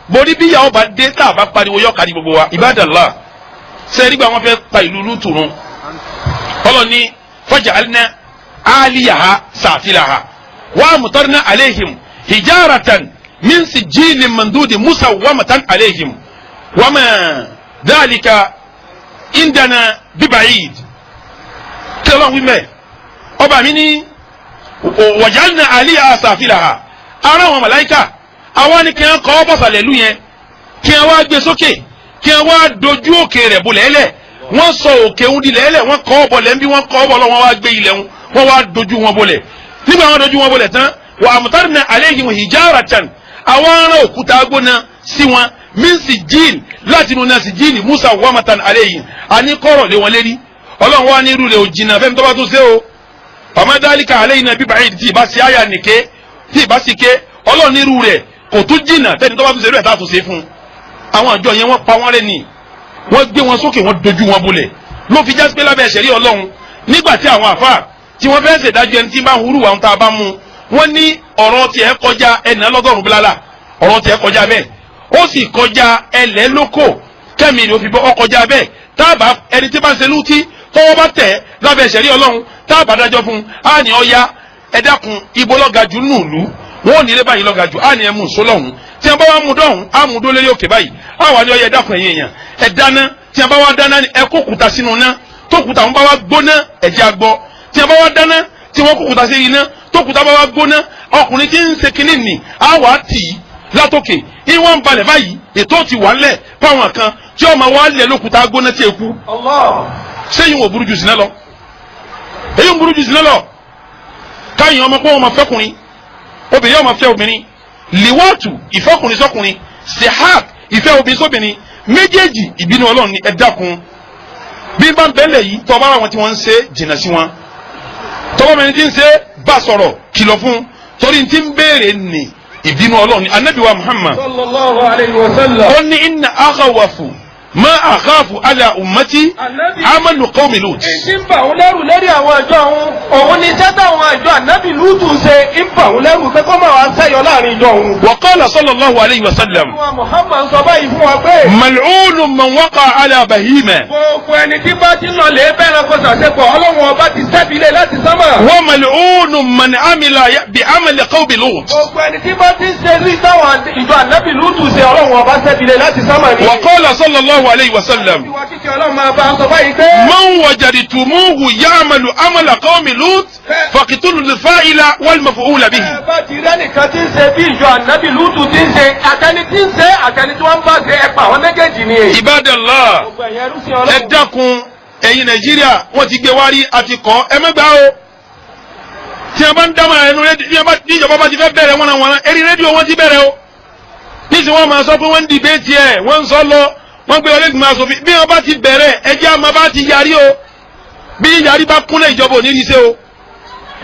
borí bí ìyàwó bá dé tá a bá pariwo yọ kárí gbogbo wa. Ibadallah, ṣe nígbà wọn fẹ́ pa ìlú Lútù run, ọlọ́ni faja'alna aliyaha safilaha wa amtarna alayhim hijaratan min sijilin mandudi musawwamatan alayhim wa ma dhalika indana biba'id. Kí Ọlọ́run wí mẹ́ ọba mi ní wàjálìnà àlíyà àsàfìlàhà ara àwọn màláíkà àwa ni kí wọn kọ́ bọ̀sàlẹ̀ lú yẹn, kí wọn wá gbé sókè, kí wọn wá dojú òkè rẹ̀ bolẹ̀ lẹ̀. Wọ́n sọ òkè ń di lẹ́lẹ̀, wọ́n kọ́ bọ̀lẹ̀ ń bí wọ́n kọ́ bọ̀lọ̀, wọ́n wá gbé ilẹ̀ wọn, wọ́n wá dojú wọn bolẹ̀. Nígbà wọn dojú wọn bolẹ̀ tán, wà àmùtárìnà àléhìn hijaratan, àwọn ará òkúta gbóná sí wọn, mínsì jíìn láti inú náà sì jíìn musa wàmàtàn àléhìn àní kọ́rọ̀ lé wọn lérí. Ọlọ́run wá ní irú rẹ̀ òjìnà fẹ́mi tó bá tún ṣe o, ọmọ dálíkà àléhìn náà bíbá yìí tí ì bá ṣe àyà nìké tí ì bá sì ké. Ọlọ́run ní irú rẹ̀ kò tún jìnà fẹ́ni tó bá tún ṣe irú ẹ̀ tá a tún ṣe fún un. Àwọn àjọ yẹn wọ́n pa wọ́n rẹ́ ni, wọ́n gbé wọn sókè, wọ́n dojú wọn bolẹ̀. Ló fi jásí pé lábẹ́ ẹ̀ṣẹ̀rí Ọlọ́run, nígbà tí àwọn àfáà tí wọ́n fẹ́ ṣèdájọ́ ẹni tí bá ń hurú àwọn tá a bá mú wọ́n ní ọ̀rọ̀ tiẹ̀ kọjá ẹnà lọ́gọ́rùn-ún bílálà, ọ̀rọ̀ tiẹ̀ kọjá bẹ́ẹ̀, ó sì kọjá ẹlẹ́ lóko kẹ́mi ló fi bọ́ ọ kọjá bẹ́ẹ̀. Táàbà ẹni tí bá ń ṣe lútí tọwọ́ bá tẹ̀ lábẹ́ ẹ̀ṣẹ̀rí Ọlọ́run, táàbà dájọ́ fún un á ní ọya ẹ dákun ibo lọ́gàjù nùlú, wọn ò ní ilé báyìí lọ́gàjù, á ní ẹmu sólọ́hún. Tí a bá wá mú dọ́hún, á mú dólé òkè báyìí, á wà ní ọya ẹ dákun ẹ̀yìn èèyàn ẹ dáná. Tí a bá wá dáná ẹ kó kúta sínú ná, tó kúta wọn bá wá gbóná ẹ̀jẹ̀ àgbọ̀. Tí a bá wá dáná tí wọ́n kó kúta sí iná, tó kúta bá wá gbóná, ọkùnrin tí ń ṣe kínní nì á wà á tì í látòkè, ìwọ̀n ń balẹ̀ báyìí, ètò ti wà ńlẹ̀ fáwọn kan tí ọmọ wa lẹ̀ lókúta gbóná tí eku. Sẹ́yìn ò burú jù sí náà lọ, èyí ń burú jù sí náà lọ. Káyìn ọmọ pé wọn máa fẹ́kùnrin, obìnrin yóò máa fẹ́ obìnrin, liwatu ìfẹ́kùnrin sọ́kùnrin, sihak ìfẹ́ obìnrin sóbìnrin, méjèèjì ìbínú Ọlọ́run ni. Ẹ dákun, Bí n bá ń bẹ́lẹ̀ yìí, tọ́ bá àwọn tí wọ́n ń ṣe, jìnnà sí wọn. Tọ́wọ́ mẹni tí ń ṣe bá sọ̀rọ̀, kìlọ̀ fún, torí tí ń béèrè ní ìbínú Ọlọ́run. Anabi wa Muhammad Sallallahu alayhi wa sallam. ó ní inna akhawafu ma akhafu ala ummati Ànábì amalu qawmi Lut. Èyí ń bà òun lẹ́rù lérí àwọn àjọ òun, òun ni iṣẹ́ táwọn àjọ ànábì Lútù ṣe ń bà òun lẹ́rù pé kó máa wá sẹ́yọ láàrin ìjọ òun. Wa qala sallallahu alayhi wa sallam. Wa Muhammad sọ báyìí fún wa pé Mal'unun man waqa ala bahima. gbogbo ẹni tí bá ti ń lọ lè bẹ́ẹ̀ kó ṣàṣepọ̀, Ọlọ́run ọba ti sẹ́bi lé láti sánmà. Wa mal'unun man amila bi amali qawmi Lut. Gbogbo ẹni tí bá ti ń ṣe rí táwọn ìjọ ànábì Lútù ṣe, Ọlọ́run ọba sẹ́bi lé láti sánmà ni. Wa qala sallallahu alayhi wa sallam. Ìwà kíkẹ́ Ọlọ́run máa bá a sọ báyìí pé Man wajadtumuhu ya'malu amala qawmi Lut faqtulu al-fa'ila wal maf'ula bihi. Ẹ bá ti rẹ́nìkan tí ń ṣe bí ìjọ ànábì Lútù ti ń ṣe, àtẹni tí ń ṣe àtẹni tí wọ́n ń bá ṣe, ẹ pa àwọn méjèèjì ni èyí. Ibadallah. Gbogbo ẹ̀yẹ rúṣin Ẹ Ọlọ́run. dákun, ẹ̀yin Nàìjíríà, wọ́n ti gbé wárí àti kọ́, ẹ má gbà o. Tí a bá ń dámọ̀ràn ẹnu rédíò, tí a bá tí ìjọba bá ti fẹ́ bẹ̀rẹ̀ wọn àwọn eré rédíò, wọ́n ti bẹ̀rẹ̀ o. Níṣẹ́ wọ́n máa sọ pé wọ́n ń dìbéètì ẹ̀, wọ́n ń sọ lọ, wọ́n gbé ọlẹ́gbẹ̀mọ aṣòfin. Bí wọ́n bá ti bẹ̀rẹ̀, ẹ jẹ́ àmọ́ bá ti yarí o. Bí yarí bá kúnlẹ̀, ìjọba ò ní rí ṣe o.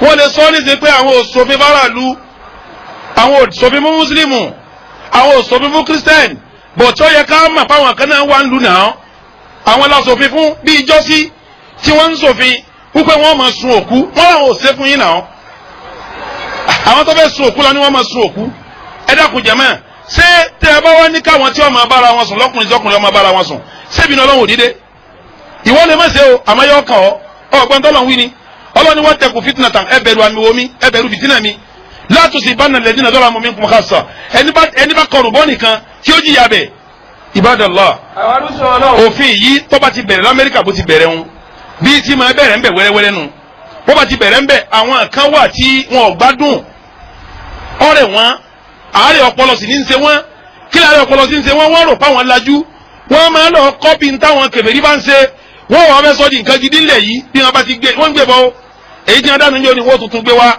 Wọ́n lè sọ níṣẹ́ pé àwọn òṣòfin bára lu, àwọn òṣòfin fún mùsùlùmù, àwọn òṣòfin fún kírísítẹ́nì, bọ̀tí ó yẹ ká mọ̀ fáwọn kan náà wà ń lu náà, àwọn lásòfin fún bí ìjọsí tí wọ́n ń ṣòfin wípé wọ́n máa sun òkú. Wọ́n làwọn ò ṣe fún yín náà. Àwọn tó fẹ́ sun òkú lọ ni wọ́n máa sun òkú. Ẹ dákun jẹ̀mọ́, ṣé tẹ́ ẹ bá wá ní káwọn tí wọ́n máa bára wọn sùn, lọ́kùnrin sọ́kùnrin wọ́n máa bára wọn sùn, ṣébi ní Ọlọ́run òdìdé? Ìwọ lè má ṣe o, àmọ́ yọ kàn ọ́. Ọgbọ́n tọ́lọ̀ ń wí ni Ọlọ́run, wattaqu fitnatan, ẹ bẹ̀rù àmì omi, ẹ bẹ̀rù fìtínà mi, la tusibanna alladhina zalamu minkum khassa. Ẹni bá kọrùn bọ́ nìkan tí ó jìyà bẹ̀. Ibadallah. Àwọn arúgbó Ọlọ́run. Òfin yìí, tó bá ti bẹ̀rẹ̀ lamẹ́ríkà, bó ti bẹ̀rẹ̀ ń bí tí máa bẹ̀rẹ̀ ń bẹ̀ wẹ́rẹ́wẹ́rẹ́ nu, bó bá ti bẹ̀rẹ̀ ń bẹ̀, àwọn kan wà tí wọn ò gbádùn ọ̀rẹ́ wọn, àárẹ̀ ọpọlọ sì ní ń ṣe wọ́n. Kí láàárẹ̀ ọpọlọ sì ń ṣe wọ́n? Wọ́n rò páwọn lajú, wọ́n máa lọ kọ́pì táwọn kèfèrí bá ń ṣe. Wọ́n wọ́n fẹ́ sọ di nǹkan gidi ńlẹ̀ yìí. Bí wọ́n bá ti gbé, wọ́n ń gbé bọ́ èyí tí wọ́n dánú yóò ní wọ́n tuntun gbé wá.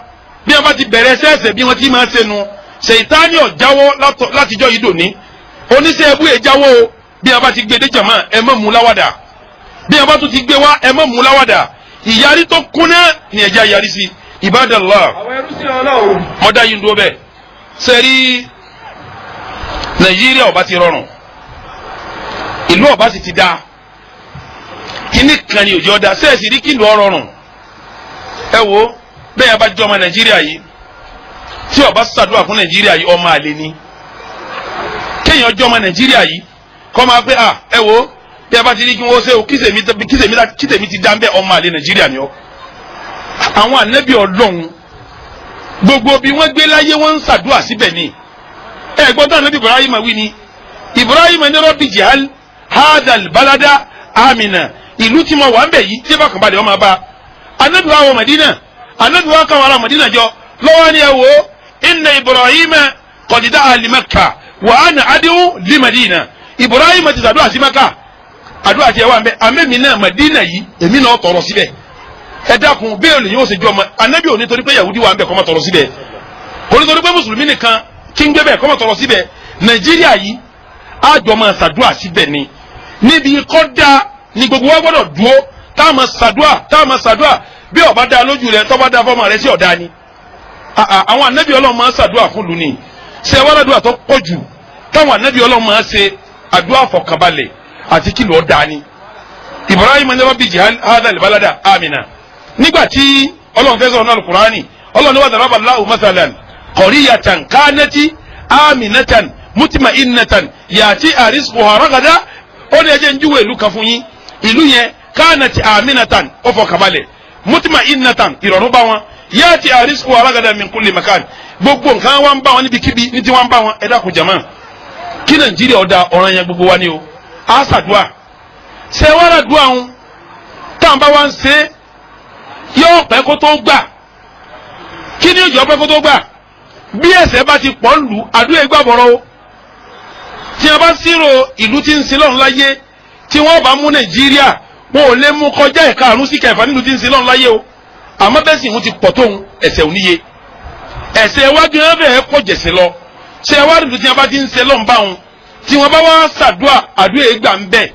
Bí wọ́n bá ti bẹ̀rẹ̀ sẹ́ẹ̀sẹ̀, bí wọ́n ti máa ṣe nu, ṣèyítánì ọ̀jáwọ́ látijọ́ yìí dòní, oníṣẹ́ ẹbú èjáwọ́ o. Bí wọ́n bá ti gbé dé jàmá, ẹ má mú láwàdà. Bí wọ́n bá tún ti gbé wá, ẹ má mú láwàdà. Ìyarí tó kúnná ni ẹ̀já yarí sí. Ibadallah. Àwọn ẹrú sí Ọlọ́run. Mọ́dá yìí ń dúró bẹ́ẹ̀. Sẹ́rí Nàìjíríà ọba ti rọrùn, ìlú ọba sì ti dáa, kíní kan ni òjò ọ̀dà sẹ́ẹ̀sì rí kí ìlú ọrọrùn. Ẹ wo bẹ́ẹ̀ bá jẹ́ ọmọ Nàìjíríà yìí tí ọba ṣàdúrà fún Nàìjíríà yìí, ọmọ àlè ni. Kéèyàn jẹ́ ọmọ Nàìjíríà yìí kọ́ máa pé à, ẹ wo bí a bá ti rí kí wọ́n ṣe o, kí tèmi ti dá ń bẹ́, ọmọ àlè Nàìjíríà ni ọ́. Àwọn ànábì Ọlọ́run, gbogbo bí wọ́n gbé láyé, wọ́n ń ṣàdúrà síbẹ̀ ni. Ẹ gbọ́dọ̀ ànábì Ibrahim wí ni, Ibrahim ní rabbi ij'al hadhal balada amina, ìlú tí mo wà ń bẹ̀ yìí, tí bá kàn balẹ̀ ọmọ bá. Ànábì wa wọ Madina, ànábì wa káwọn ará Madina jọ lọ́wọ́ ni, ẹ wo, inna Ibrahim qad da'a li Makkah wa ana ad'u li Madina. Ibrahim ti ṣàdúrà sí Maka, àdúrà tiẹ̀ wà ń bẹ, àmẹ́mi náà Madina yìí, èmi náà tọrọ síbẹ̀. Ẹ dákun, bẹ́ẹ̀ lè yóò ṣe jọ ọmọ anabi òní torí pé Yahudi wà ń bẹ kọ́ máa tọrọ síbẹ̀, kò ní torí pé mùsùlùmí nìkan kí ń gbé bẹ́ẹ̀ kọ́ máa tọrọ síbẹ̀. Nàìjíríà yìí, àjọ máa ṣàdúrà síbẹ̀ ni. Níbi kọ́ da ni gbogbo wa gbọ́dọ̀ dúró tá a máa ṣàdúrà, tá a máa ṣàdúrà. Bí ó bá dá lójú rẹ, tó bá dá fọmọ rẹ sí ọ̀dá ni. Àwọn anabi Ọlọ́run máa ń ṣàdúrà fún lónìí. Ṣé wàá àdúrà tó pọ̀ jù táwọn anabi Ọlọ́run máa ń ṣe, àdúrà fọkànbalẹ̀ àti kìlọ̀ ọ̀dá ni. Ibrahim ní rabbi ij'al hadha albalada amina. Nígbà tí Ọlọ́run fẹ́ sọ̀rọ̀ náà Kùránì, Ọlọ́run ní wa daraba Allahu masalan qaryatan kanati aminatan mutma'innatan ya'tiha rizquha ragada. Ó ní ẹjẹ́ ń júwèé ìlú kan fún yín. Ìlú yẹn, kanati aminatan, ó fọkànbalẹ̀, mutma'innatan, ìrọ̀rùn bá wọn, ya'tiha rizquha ragada min kulli makan, gbogbo nǹkan wa ń bá wọn níbikíbi ní tí wọ́n ń bá wọn. Ẹ dákun jàmá, kí Nàìjíríà ọ̀dà, ọ̀ràn yẹn gbogbo wa ni o. Á ṣàdúà. Ṣé wàá ràdúà ń tá à ń bá wa ń ṣe, yóò pẹ́ kó tó gbà. Kí ni yóò pẹ́ kó tó gbà? Bí ẹ̀ṣẹ̀ bá ti pọ̀ ń lù, àdúrà ìgbà bọ̀rọ̀ o. Tí a bá ṣírò ìlú tí ń sin lọ́run láyé, tí wọ́n bá mú Nàìjíríà, wọn ò lè mú kọjá ẹ̀ka àrùn sí kẹfà nílùú tí ń sin lọ́run láyé o. Àmọ́ bẹ́ẹ̀ sì ń ti pọ̀ tóun, ẹ̀ṣẹ̀ ò níye, ẹ̀ṣẹ̀ wa gan bẹ́ẹ̀ pọ̀ jẹ̀sẹ̀ lọ. Ṣé wá ìlú tí a bá ti ń ṣe lọ́run báwọn, tí wọ́n bá wá ṣàdúà, àdúrà ìgbà ń bẹ̀.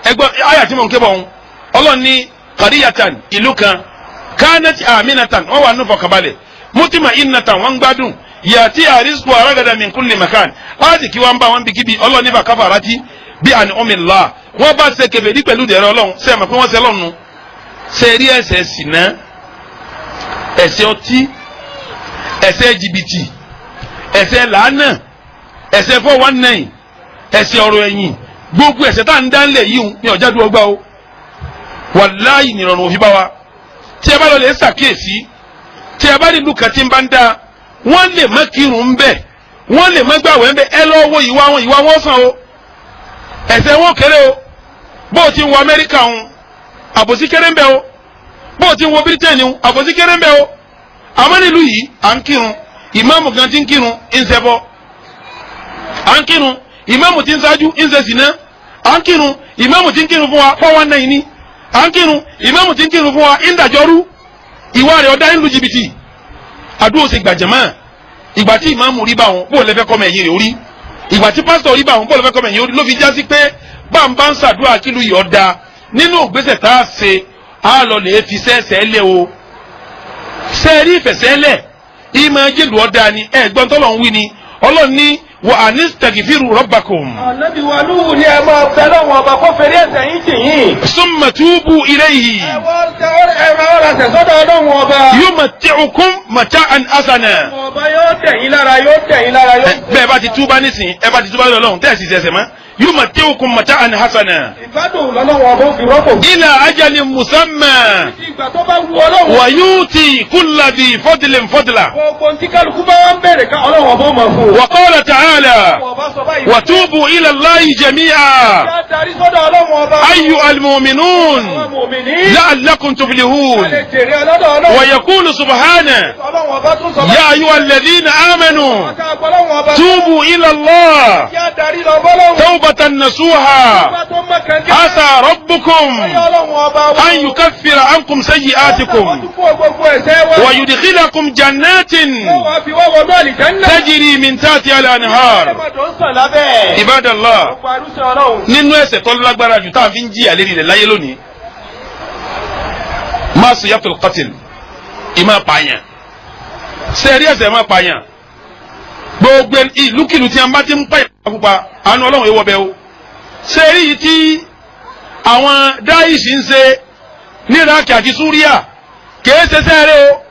Ẹgbọ́n àyà tí mò ń ké bọ̀ ń Ọlọ́run ní qariyatan ìlú kan kanat aminatan wọ́n wà nínú fọkànbalẹ̀ mutima innatan wọ́n gbádùn yàtí àrísìkò aragada min kulli makan láti kí wọ́n bá wọn bí kíbi. Ọlọ́run ní fakafarati bí an'umillah wọ́n bá ṣe kèfèrí pẹ̀lú dẹ̀rẹ̀ Ọlọ́run. Ṣe é mọ̀ pé wọ́n ṣe lọ́nu ṣe rí ẹ̀ṣẹ̀ ṣìnà, ẹ̀ṣẹ̀ ọtí, ẹ̀ṣẹ̀ jìbìtì, ẹ̀ṣẹ̀ làánà, ẹ̀ṣẹ̀ 419, ẹ̀ṣẹ̀ ọ̀rọ̀ ẹ̀yìn, gbogbo ẹ̀ṣẹ̀ tá à ń dá ńlẹ̀ yìí ní ọjà dúró gbá o. Wàláyì nìrọ̀rùn òfin bá wa. Tí ẹ bá lọ lè ṣàkíyèsí, tí ẹ bá nílùú kan tí ń bá ń dá, wọ́n lè má kírun ń bẹ̀, wọ́n lè má gbàwẹ̀ ń bẹ̀. Ẹ lọ wo ìwà wọn, ìwà wọn sàn o, ẹ̀ṣẹ̀ wọn kéré o. Bó o ti ń wo Amẹ́ríkà ń, àbòsí kéré ń bẹ o. Bó o ti ń wo Bírítéènì ń, àbòsí kéré ń bẹ o. Àmọ́ nílùú yìí à ń kírun, ìmáàmù gan ti ń kírun ń ṣẹbọ. À ń kírun, ìmáàmù ti ń ṣáájú ń ṣe sìná. À ń kírun, ìmáàmù ti ń kírun fún wa 419 ni. À ń kírun, ìmáàmù ti ń kírun fún wa ń dàjọ́rú. Ìwà rẹ̀ ọ̀dá ń lu jìbìtì. Àdúró ṣe gbàjẹ̀mọ́. Ìgbà tí ìmáàmù rí báwọn, bó lè fẹ́ kọ́ mẹ̀yìn rẹ̀ orí. Ìgbà tí pásítọ̀ rí báwọn, bó lè fẹ́ kọ́ mẹ̀yìn orí. Ló fi já sí pé bá ń ṣàdúrà kílù yìí ọ̀dà nínú ògbésẹ̀ tá a ṣe, á lọ lè fi sẹ́sẹ́ lé o. Sẹ́ẹ̀rí ìfẹ̀sẹ́lẹ̀ ìmọ̀ jẹ́lu ọ̀dà ni. Ẹ̀gbọ́n tọ́lọ̀ ń wí ni Ọlọ́run ní wa anistaghfiru rabbakum. Ànábì wa Núhù ni ẹ máa bẹ lọ́wọ́ ọba kó fèrè ẹ̀ṣẹ̀ yín jì yín. Summa tubu ilayhi. Ẹ wọ́n ra sọ́dọ̀ Ọlọ́run ọba. Yumatti'ukum mata'an hasana. Ọba yóò tẹ̀ yín lára, yóò tẹ̀ yín lára. Bẹ́ẹ̀ bá ti túbá nísìn, ẹ bá ti túbá lọ́dọ̀ Ọlọ́run tẹ́ ẹ̀ sì ṣẹ̀ṣẹ̀ mọ́. Yumatti'ukum mata'an hasana. Ìgbádùn lọ́lọ́run ọba ó fi rọ́pò. Ila ajalin musamma. Ìgbà tó bá wù Ọlọ́run. Wa yu'ti kulla dhi fadlin fadla. Gbogbo tí kálukú bá wá ń bèrè ká Ọlọ́run ọba ó máa fún un. Wa qala ta'ala. Wa tubu ila Allahi jami'a. Ayyuhal mu'minun. La'allakum tuflihun. Wa yaqulu subhanahu. Ya ayyuhal ladhina amanu. Tubu ila Allah. Tawbatan nasuha. Asa rabbukum an yukaffira ankum sayyi'atikum. Wa yudkhilakum jannatin tajri min tahtiha al-anhar. Ibadallah, nínú ẹ̀ṣẹ̀ tó lágbára jù tá a fi ń jìyà lérí rẹ̀ láyé lónìí, masiyatul qatl, ìmọ̀ pààyàn. Sẹ́ẹ̀rí ẹ̀ṣẹ̀ máa pààyàn? Gbogbo ìlúkìlú tí a bá ti ń pààyàn pupa, àánú Ọlọ́run ewọ́ bẹ́ẹ̀ o. Sẹ́ẹ̀rí yìí tí àwọn dáìsì ń ṣe ní Iraq àti Súríà kìí ṣe sẹ́ẹ̀rẹ́ o.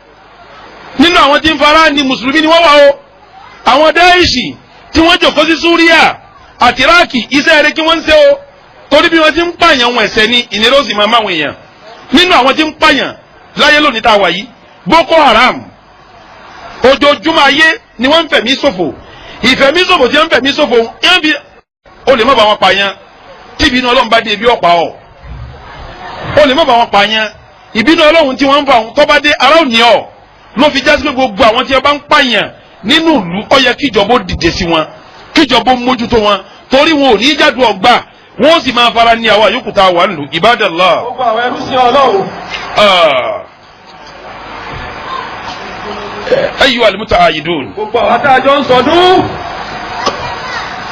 Nínú àwọn tí ń fara ni mùsùlùmí ni wọ́n wà o. Àwọn dáìsì tí wọ́n jòkó sí Súríà àti Iraki, iṣẹ́ rẹ̀ kí wọ́n ń ṣe o. Torí bí wọ́n ti ń pààyàn wọn ẹ̀ṣẹ̀ ni ìnira ó sì máa máwọn èèyàn. Nínú àwọn tí ń pààyàn láyé lónìí tá a wà yìí, Boko Haram, ojoojúmọ́ ayé ni wọ́n ń fẹ̀mí ṣòfò. Ìfẹ̀mí ṣòfò tí wọ́n ń fẹ̀mí ṣòfò, ó lè má bá wọn pààyàn. Tí ìbínú Ọlọ́run bá dé ibi ọ̀pá ọ̀, ó lè má bá wọn pààyàn. Ìbínú Ọlọ́run tí wọ́n ń fa òun tó bá dé ara ò ní ọ̀. Ló fi jásí pé gbogbo àwọn tí wọ́n bá ń pààyàn nínú ìlú, ó yẹ kíjọba ó dìde sí wọn, kíjọba ó mójútó wọn, torí wọn ò ní jáde ọgbà, wọn ó sì máa fara ní àwọn àyókù tá a wà nílùú. Ibadallah. Gbogbo àwọn ẹrú sí Ọlọ́run. Ayyuhal muta'ayyidun. Gbogbo àwọn tá a jọ ń sọdún.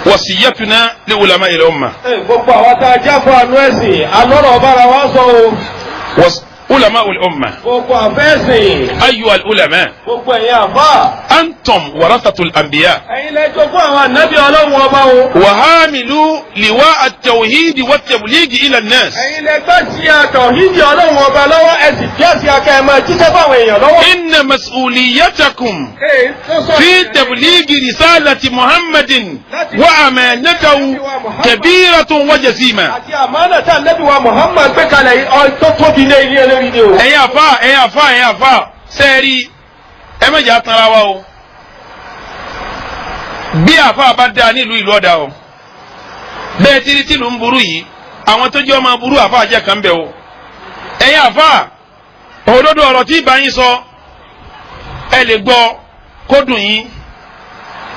Wasiyatuna li ulama'il umma. Gbogbo àwọn tá a jáfọ́ àánú ẹ̀sìn, alọ́rọ̀ bára wa sọ o. Ulama'ul umma. Gbogbo àfẹ́sìn. Ayyuhal ulama. Gbogbo ẹ̀yin àfáà. Antum warathatul anbiya. Ẹ̀yin lẹ jogún àwọn ànábì Ọlọ́run ọba o. Wa hamilu liwa at-tawhid wat-tabligh ila an-nas. Ẹ̀yin lẹ gbà sí àtọ̀hídì Ọlọ́run ọba lọ́wọ́, ẹ sì bí àti akẹ́ ẹ máa jíṣẹ́ fáwọn èèyàn lọ́wọ́. Inna mas'uliyatakum fi tabligh risalati Muhammadin wa amanatahu kabiratun wa jazima. Àti àmánà tí ànábì wa Muhammad gbé kalẹ̀ tó tóbi lé ilé ẹlẹ́rìí ni o. Ẹ̀yin àfáà, ẹ̀yin àfáà, ẹ̀yin àfáà, sẹ́ẹ̀rí ẹ má jẹ́ àtàrà wa o. Bí àfáà bá dáa nílùú ìlú ọ̀dà o, bẹ́ẹ̀ tí tìlú ń burú yìí, àwọn tó jẹ́ ọmọ burú àfáà jẹ́ kan bẹ̀ o. Ẹ̀yin àfáà, òdodo ọ̀rọ̀ tí ìbá yín sọ, ẹ lè gbọ́ kó dùn yín,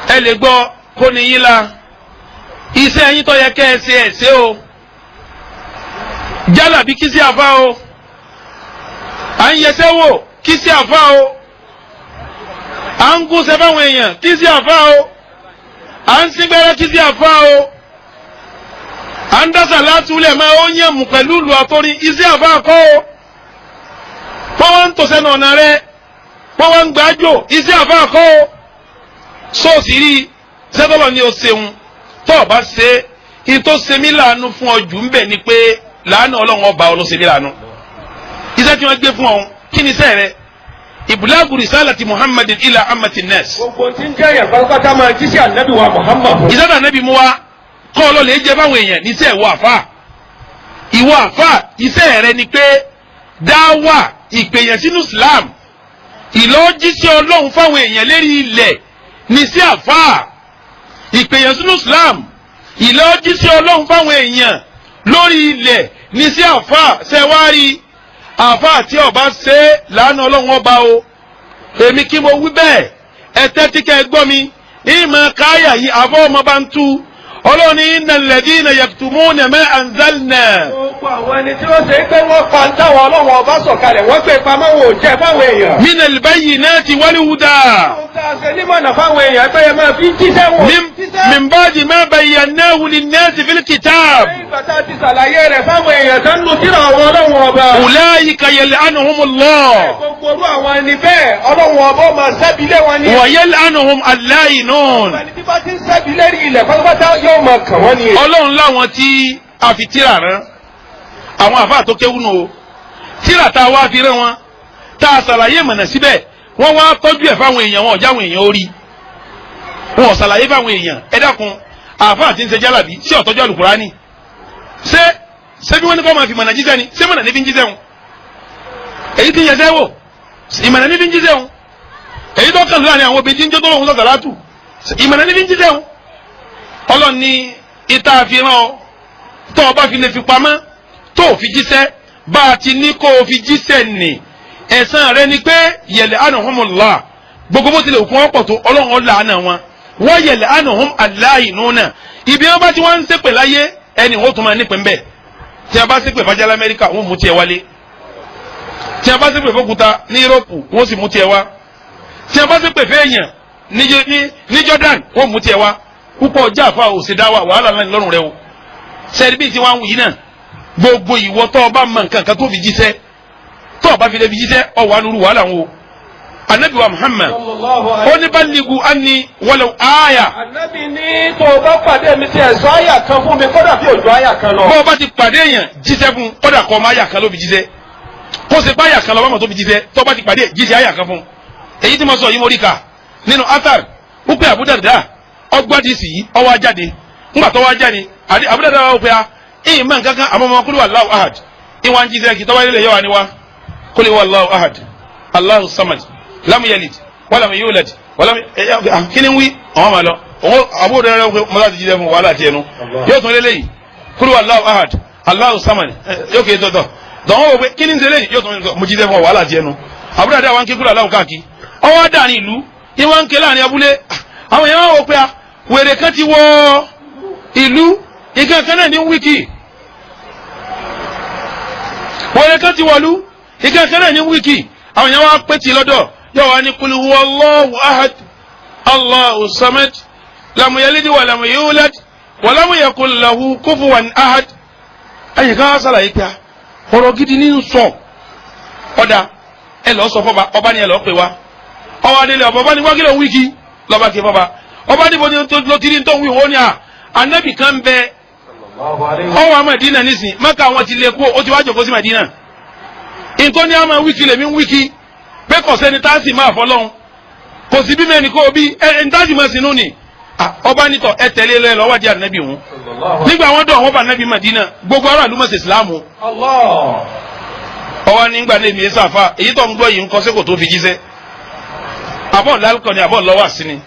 ẹ lè gbọ́ kó ní yín la. Iṣẹ́ yín tó yẹ kẹ́ ẹ ṣe ẹ ṣe o. Jálàbí kí sí àfáà o, à ń yẹsẹ́ wò kí sí àfáà o, à ń gúnṣẹ́ fáwọn èèyàn kí sí àfáà o, à ń síngbẹ́rẹ́ kí sí àfáà o. À ń dásà látúlẹ̀ máa ó yẹ̀ mú pẹ̀lú ìlú àtọ́rin iṣẹ́ àfa kọ́ o. Wọ́n wá ń tò sẹ́nu ọ̀nà rẹ̀, wọ́n wá ń gbájò, iṣẹ́ àfa kọ́ o. Sóòsì rí sẹ́tọ́lọ̀ ni o ṣeun tó o bá ṣe é, ìtò ṣe mí láàánú fún ọ jù ń bẹ̀ ni pé láàánú Ọlọ́run ọba ọ ló ṣe mí láàánú. Iṣẹ́ tí wọ́n gbé fún ọ, kí ni iṣẹ́ rẹ? Iblagu risalati Muhammadin ila amati nas. Gbogbo tí ń jẹ́ yẹn pátápátá máa jí sí ànábì wa Muhammad. Iṣẹ́ tí ànábì mú wa kọ́ ọ lọ́lẹ̀ jẹ́ fáwọn èèyàn ní iṣẹ́ ìwọ àfa. Ìwọ àfa iṣẹ́ rẹ ni pé dáwà ìpèyàn sínú Islam, ìlọ́jísẹ́ Ọlọ́run fáwọn èèyàn lérí ilẹ̀ ní sí àfa. Ìpèyàn sínú Islam, ìlọ́jísẹ́ Ọlọ́run fáwọn èèyàn lórí ilẹ̀ ní sí àfa. Ṣẹ̀wárí àfa tí ọba ṣe é lánàá Ọlọ́run ọba o. Èmi kí mo wí bẹ́ẹ̀, ẹ tẹ́tí kẹ́ ẹ gbọ́ mi. Ìmọ̀ káyà yìí àfọ́ ọmọ bá ń tú. Ọlọ́run ní innal ladina yaktumuna ma anzalna. Gbogbo àwọn ẹni tí wọ́n ṣe é pé wọ́n pa ń táwọn Ọlọ́run ọba sọ̀kalẹ̀, wọ́n gbé pamọ́ wò jẹ́ fáwọn èèyàn. Minal bayyinati wal huda. Ohun tá a ṣe nímọ̀nà fáwọn èèyàn pé ẹ máa fi ń jíṣẹ́ wọn. Min ba'di ma bayyanahu linnasi fil kitab. Lẹ́yìn ìgbà tá a ti ṣàlàyé rẹ̀ fáwọn èèyàn tó ń lu tírà àwọn Ọlọ́run ọba. Ulaika yal'anuhumullah. Gbogbo orú àwọn ẹni bẹ́ẹ̀ Ọlọ́run ọba ó máa ṣẹ́bi lé wọn ní. Wa yal'anuhum al-la'inun. Ẹni tí bá ti ń ṣẹ́bi lérí ilẹ̀ pátápátá yóò máa kàn wọ́n ní. Ọlọ́run láwọn tí a fi tírà rán àwọn àfáà tó kéwú nù o, tírà tá a wá fi rán wọn, tá a ṣàlàyé mọ̀nà síbẹ̀, wọ́n wá tọ́jú ẹ̀ fáwọn èèyàn, wọn ò jáwọn èèyàn orí, wọn ò ṣàlàyé fáwọn èèyàn. Ẹ dákun, àfáà tí ń ṣe jálàbí sí ọ̀tọ́jú àlùkùránì, ṣé ṣé bí wọ́n ní kọ́ máa fi mọ̀nà jíṣẹ́ ni? Ṣé mọ̀nà ní fi ń jíṣẹ́ wọn? Èyí tí ń yẹsẹ́ wò, ìmọ̀nà ní fi ń jíṣẹ́ wọn. Èyí tó kàn láàrin àwọn obìnrin tí ń jó tó lóhun sọ̀tà látù, ìmọ̀nà ní fi ń jíṣẹ́ wọn. Ọlọ́run ní ìta àfihàn ọ, tó o bá fi lè fi pamọ́ tó o fi jíṣẹ́ bá a ti ní kó o fi jíṣẹ́ nì, ẹ̀san rẹ ni pé yẹlẹ̀ anuhumullah, gbogbo bó tilẹ̀ òkun ọ̀pọ̀ tó Ọlọ́run ọ̀la àná wọn, wọ́n yẹlẹ̀ anuhum aláìnúnà. Ibi wọn bá ti wọ́n ń ṣépè láyé ẹni wọ́n tún máa nípìn bẹ́ẹ̀. Tí a bá ṣépè fàjálá Amẹ́ríkà, wọ́n mú tiẹ̀ wálé. Tí a bá ṣépè fókúta ní Yúróòpù, wọ́n sì mú tiẹ̀ wá. Tí a bá ṣépè fẹ́ẹ̀yàn ní Jordan, wọ́n mú tiẹ̀ wá. Púpọ̀ ọjà àfa òsèdáwà wàhálà ńlá lọ́rùn rẹ o. Sẹ́ẹ̀dì bíi tí wọ́n ń wù yìí náà, gbogbo ìwọ tó o bá mọ nǹkan kan tó fi jíṣẹ́, tó o bá fi lè fi jíṣẹ́, ọwọ́ anuru wàhálà ń wo. Anabi wa Muhammad ó ní balligu anni walau aya. Anabi ní tó o bá pàdé mi tí ẹ sọ àyà kan fún mi, kódà bí òjò àyà kan lọ. Bó o bá ti pàdé èèyàn jíṣẹ́ fún, kódà kọ́ ọmọ àyà kan ló fi jíṣẹ́, kó o sì pa àyà kan lọ bá mọ̀ tó fi jíṣẹ́, tó o bá ti pàdé jíṣẹ́ àyà kan fún. Èyí tí mo sọ yìí mo rí ka nínú athar ó pé Abu Darda ọgbádìí sì yìí ọwọ́ ajáde. Ńgbà tó wá jáde, Abu Darda wà ó pé a ìyìn mọ̀ nǹkan kan àmọ́ ọmọ kúlù Allahu ahad ìwà ń jíṣẹ́ kí tọ́wá ilé yẹ wà ní wa kúlù Allahu ahad Allahu samad lam yalid walam yulad walam kí ni wí àwọn máa lọ òun Abu Darda mọ́tà ti jíṣẹ́ fún wàhálà tiẹ̀ nu yóò tún lélẹ́yìí kúlù Allahu ahad Allahu samad yóò kéé tọ̀tọ̀ dọ̀wọ́n wò pé kí ni ń ṣe lẹ́yìn yóò tún mo jíṣẹ́ fún wàhálà tiẹ̀ nu. Abu Darda wà ń ké kúlù Allahu káàkiri ọwọ́ dàrin ìlú ìwọ̀n ń ké láàrin abúlé, àwọn èèyàn wò pé a wèrè kan ti wọ ìlú, nǹkan kan náà ní wíkì. Wèrè kan ti wọ̀lú, nǹkan kan náà ní wíkì. Àwọn èèyàn wá pé ti lọ́dọ̀ yóò wá ní kul huwa Allahu ahad Allahu samad lam yalid wa lam yulad wa lam yakul lahu kufuwan ahad. Ẹ̀yìn kan á sàlàyé pé ọ̀rọ̀ gidi ní ń sọ. Ọ̀dà ẹ lọ sọ fọba, ọba ni ẹ lọ pè wá. Ọwọ́ adélé ọba, ọba ni wá kí ló ń wíkì lọ́ba kí fọba. Ọba níbo ni ló ti rí tó ń wí wọ́n ní à anabi kan bẹ ọwọ́ àmọ́ Mẹdínà nísìn Mẹ́kà àwọn ti lè kú, ó ti wá jòkó sí Mẹdínà. Nǹkan ní àmọ́ wíkì lèmi ń wíkì pé kò sẹ́ni tá a sì máa fọlọ́hún, kò sí bí mẹ́ni kó o bí ẹni tá a sì máa sinú ni. Ọba nítọ̀ ẹ tẹ̀lé lọ lọ́wọ́ di anabi wọn. Nígbà wọn dọ̀ wọn bá anabi Mẹdínà, gbogbo aráàlú mọ̀ sí Ìsìlámù. Ọwọ́ nígbà náà èmi sáfà èyí tó ń gbọ́ yìí ń kọ́ sẹ́kò tó fi jíṣẹ́. Àbọ̀ lálùkọ́ ni àbọ̀ lọ́wọ́ àsí ni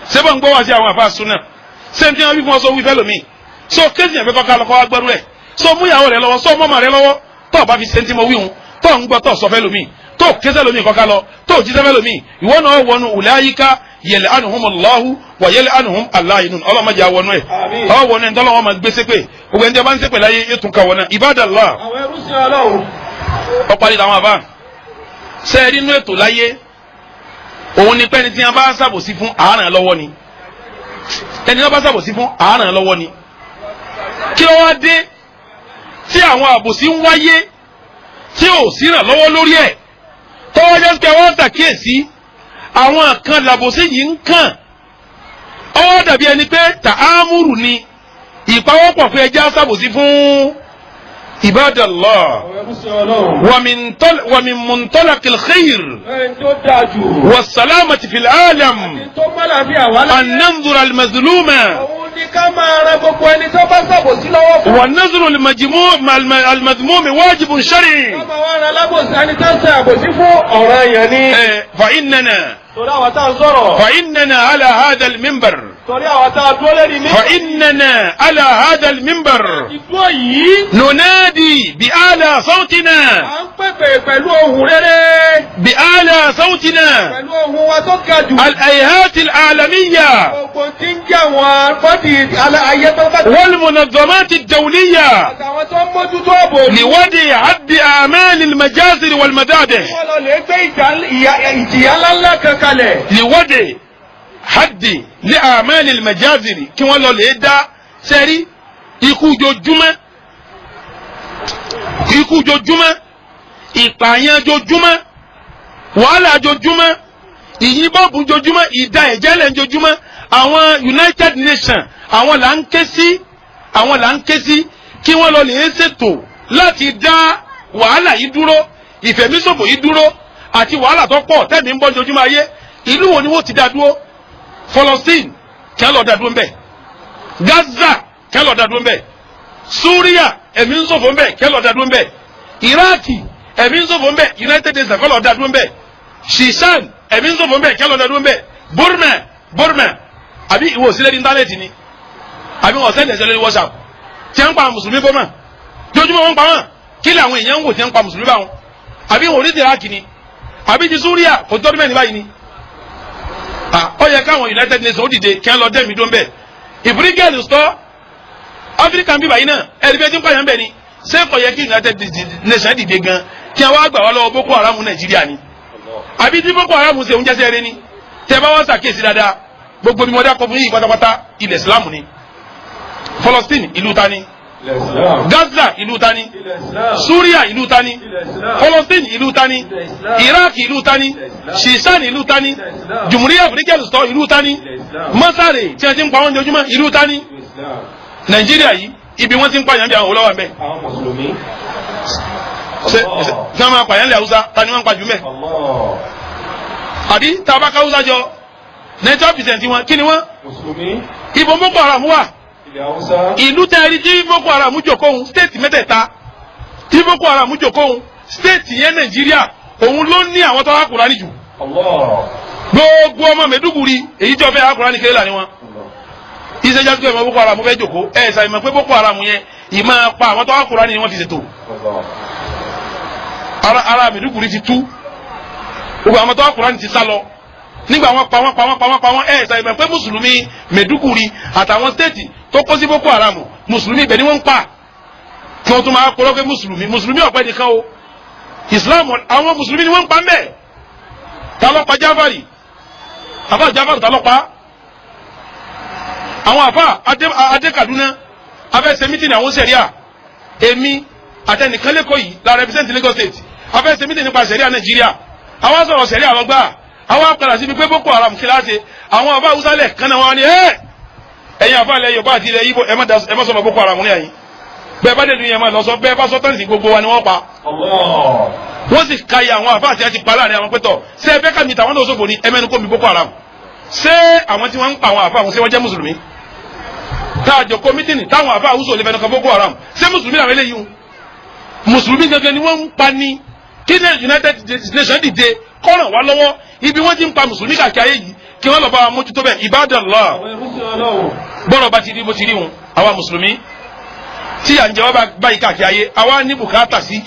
sẹ́bọ̀ ń gbọ́ wá sí àwọn àfa súnà sẹ́ni tí wọ́n wí fún ọ sọ wí fẹ́ lómi so kéésì yẹn fẹ́ kọ́ ká lọ́kọ́ wá gbẹ́rú ẹ̀ so mú ìyàwó rẹ lọ́wọ́ so mọ́mọ́ rẹ lọ́wọ́ tó o bá fi sẹ́ni tí mo wí hun tó ń gbọ́ tó sọ fẹ́ lómi tó kéésì lómi kọ́ ká lọ tó jíṣẹ́ fẹ́ lómi ìwọ náà wọnú ulaika yal'anuhumullahu wa yal'anuhum al-la'inun ọlọ́mọdé àwọn ẹ̀ ọ wọnú ẹ̀ ntọ́lọ́wọ́ máa gbé sépè gbogbo ẹni tí a bá ń sépè láyé yóò tún ká wọnà ibadallah. Àwọn ẹrú sí Ọlọ́run. Ọ̀parí làwọn àbá sẹ́ẹ̀rí inú ètò láyé òun ni pẹ́ni tí wọ́n bá ṣàbòsí fún àárán lọ́wọ́ ni ẹni tí wọ́n bá ṣàbòsí fún àárán lọ́wọ́ ni. Kí ló wá dé tí àwọn àbòsí ń wáyé tí ò sí ìrànlọ́wọ́ lórí ẹ̀, tọ́wọ́ jẹ́ pé wọ́n ṣàkíyèsí àwọn kan làbòsí yìí ń kàn? Ọwọ́ dàbí ẹni pé tààmúrù ni ìpawọ́pọ̀ pé ẹjẹ́ àṣàbòsí fún ibadallah. Àwọn ẹrú sí Ọlọ́run. Wa min muntalaqil khair Ẹni tó dáa jù. wa salamati fil alam Tó mọ́làbí àwa an láyé. nanzura al mazluma Òun ni ká máa ran gbogbo ẹni tó bá ṣàbòsí lọ́wọ́ fún. wa nazru al majmum al madhmum wajibun shar'i. Ká máa wá ran alábòsí ẹni tó ń ṣe àbòsí fún ọ̀ràn èèyàn ni. Fa innana Torí àwọn tá à ń sọ̀rọ̀. fa innana ala hadha al minbar Torí àwọn tá a dúró lérí mi. fa innana ala hadha al minbar Ìdúró yìí. nunadi bi ala sawtina À ń pèpè pẹ̀lú ohùn rere. bi ala sawtina Pẹ̀lú ohùn wa tó ga jù. al ayhat al alamiyya Gbogbo tí ń jẹ́ àwọn bọ́dì ayé tó bá wal munazzamat ad dawliyya àtàwọn tó ń mójútó ààbò. لوضع حد أعمال المجازر والمذابح. Wọ́n lọ lè gbé ìjìyà ńláńlá kan kalẹ̀. لوضع حد لأعمال المجازر, kí wọ́n lọ lè dá sẹ́rí ikú jojúmọ́, ikú jojúmọ́, ìpààyàn jojúmọ́, wàhálà jojúmọ́, ìyìnbọ̀bù jojúmọ́, ìdá ẹ̀jẹ̀lẹ̀ jojúmọ́. Àwọn United Nations, àwọn là ń ké sí, àwọn là ń ké sí kí wọ́n lọ lè ṣètò láti dá wàhálà yìí dúró, ìfẹ̀míṣòfò yìí dúró, àti wàhálà tó pọ̀ tẹ̀mí ń bọ́ jojúmọ́ ayé. Ìlú wo ni wọ́n ti dá dúró? Palestine, kí wọ́n lọ dá dúró ń bẹ̀. Gaza, kí wọ́n lọ dá dúró ń bẹ̀. Suria, ẹ̀mí ń ṣòfò ń bẹ̀, kí wọ́n lọ dá dúró ń bẹ̀. Iraki, ẹ̀mí ń ṣòfò ń bẹ̀, United Nations kó lọ dá dúró ń bẹ̀. Shishan, ẹ̀mí ń ṣòfò ń bẹ̀, kí wọ́n lọ dá dúró ń bẹ̀. Burma, Burma, àbí ìwọ òsílẹ̀ ní íńtánẹ́ẹ̀tì ni, àbí wọn send ẹ̀sẹ̀ lórí WhatsApp tí wọ́n ń pa àwọn mùsùlùmí Burma jojúmọ́? Wọ́n ń pa wọ́n. Kí làwọn èèyàn ń wò tí wọ́n ń pa mùsùlùmí báwọn? Àbí wọn ò ní ti Iraki ni, àbí ti Suria kò tọ́dún mẹ́rin báyìí ni? Ó yẹ káwọn United Nations ó dìde kí wọ́n lọ dẹ́mi dó ń bẹ̀. Ìfúrígẹ́lì sọ Áfíríkà ń bíbà yìí náà, ẹ̀rí bẹ́ẹ̀ tí ń pààyàn bẹ́ẹ̀ ni. Ṣé kò yẹ kí United Nations dìde gan kí wọ́n wá gbà wá lọ́wọ́ Boko Haram Nàìjíríà ni? Àbí tí Boko Haram ṣe oúnjẹ sẹ́rẹ́ ni? Tẹ́ bá wá ṣàkíyèsí dáadáa, gbogbo bí mo dá kọ fún yìí pátápátá, ilẹ̀ Islam ni. Palestine, ìlú ta ni? Gaza, ìlú ta ni? Suria, ìlú ta ni? Palestine, ìlú ta ni? Iraq, ìlú ta ni? Shishan, ìlú ta ni? Jumhuriya Afrika sọ, ìlú ta ni? Masare tí a ti ń pa wọn jojúmọ́, ìlú ta ni? Nàìjíríà yìí, ibi wọn ti ń pààyàn bí, àwọn olówó àbẹ. Àwọn mùsùlùmí. Ṣe ṣe wọn máa pààyàn lẹ Haúsá? Ta ni wọn ń pa jù mẹ? Àbí tá a bá ká Haúsá jọ, 90% wọn, kí ni wọn? Mùsùlùmí. Ibo Boko Haram wà? Ilẹ̀ Haúsá. Ìlú tẹ́ rí tí Boko Haram jókòó, state mẹ́tẹ̀ẹ̀ta tí Boko Haram jókòó, state yẹn Nàìjíríà, òun ló ní àwọn tó wá Kùránì jù. Gbogbo ọmọ Mẹdúgùrí èyí tí wọ́n fẹ́ wá Kùránì kéré là ní wọn. Iṣẹ́ jásíkò ìmọ̀ Boko Haram fẹ́ jókòó ẹ̀ ṣàìmọ̀ pé Boko Haram yẹn ìmọ̀ pa àwọn tó wá Kùránì ni wọ́n fi ṣètò. Ara Mẹdúgùrí ti tú, gbogbo àwọn tó wá Kùránì ti sá lọ nígbà wọn pa wọn pa wọn pa wọn pa wọn. Ẹ̀ ṣàìmọ̀ pé mùsùlùmí Mẹdúgùrí àtàwọn state tó kó sí Boko Haram, mùsùlùmí ibẹ̀ ni wọ́n ń pa, kí wọ́n tún máa kọ́ lọ́pẹ́ mùsùlùmí. Mùsùlùmí ọ̀pẹ nìkan o, Islam, àwọn mùsùlùmí ni wọ́n ń pa mbẹ́. Ta ló pa Jáfàrì? Àfa Jáfàrì, ta ló pa? Àwọn àfa adé Kaduna afẹsẹ meeting àwọn sẹríà. Èmi àtẹnìkan lẹ́kọ̀ọ́ yìí la represent Lagos State. Afẹsẹ meeting nípa sẹríà Nàìjíríà. Àwọn sọ̀rọ̀ sẹríà lọ́gbà, àwọn apàdà síbi pé Boko Haram kí láti àwọn àfa Haúsá lẹ̀ kan náà wọn ni ẹ́. Ẹ̀yin àfa ilẹ̀ Yorùbá àti ilẹ̀ Ìgbò, ẹ má sọ̀rọ̀ Boko Haram ní àyín. Bẹ́ẹ̀ bá dẹ̀dùn yẹn máa lọ sọ bẹ́ẹ̀ bá sọ tán sí, gbogbo wa ni wọ́n pa. Wọ́n sì ka iye àwọn àfa àti àti pa láàrin àwọn pẹ́tọ̀. Ṣé ẹ fẹ́ kàmí tàwọn náà sọ̀fò ní ẹmẹ́nu kó mi Boko Haram? Ṣé àwọn tí wọ́n ń pa àwọn àfa àwọn, ṣé wọ́n jẹ́ mùsùlùmí? Tá a jọ kó meeting táwọn àfa àwùsọ̀ lè fẹnu kan Boko Haram, ṣé mùsùlùmí làwọn eléyìí ń? Mùsùlùmí gangan ni wọ́n ń pa ní. Kí ní United Nations dìde kọ́ràn wá lọ́wọ́ ibi wọ́n ti ń pa mùsùlùmí káàkiri ayé yìí, kí wọ́n lọ bá wa mójútó bẹ́ẹ̀. Ibadallah, bọ́rọ̀ bá ti rí bó ti rí wọn, àwa mùsùlùmí tí à ń jẹ wá báyìí káàkiri ayé, àwa ní bùkátà sí.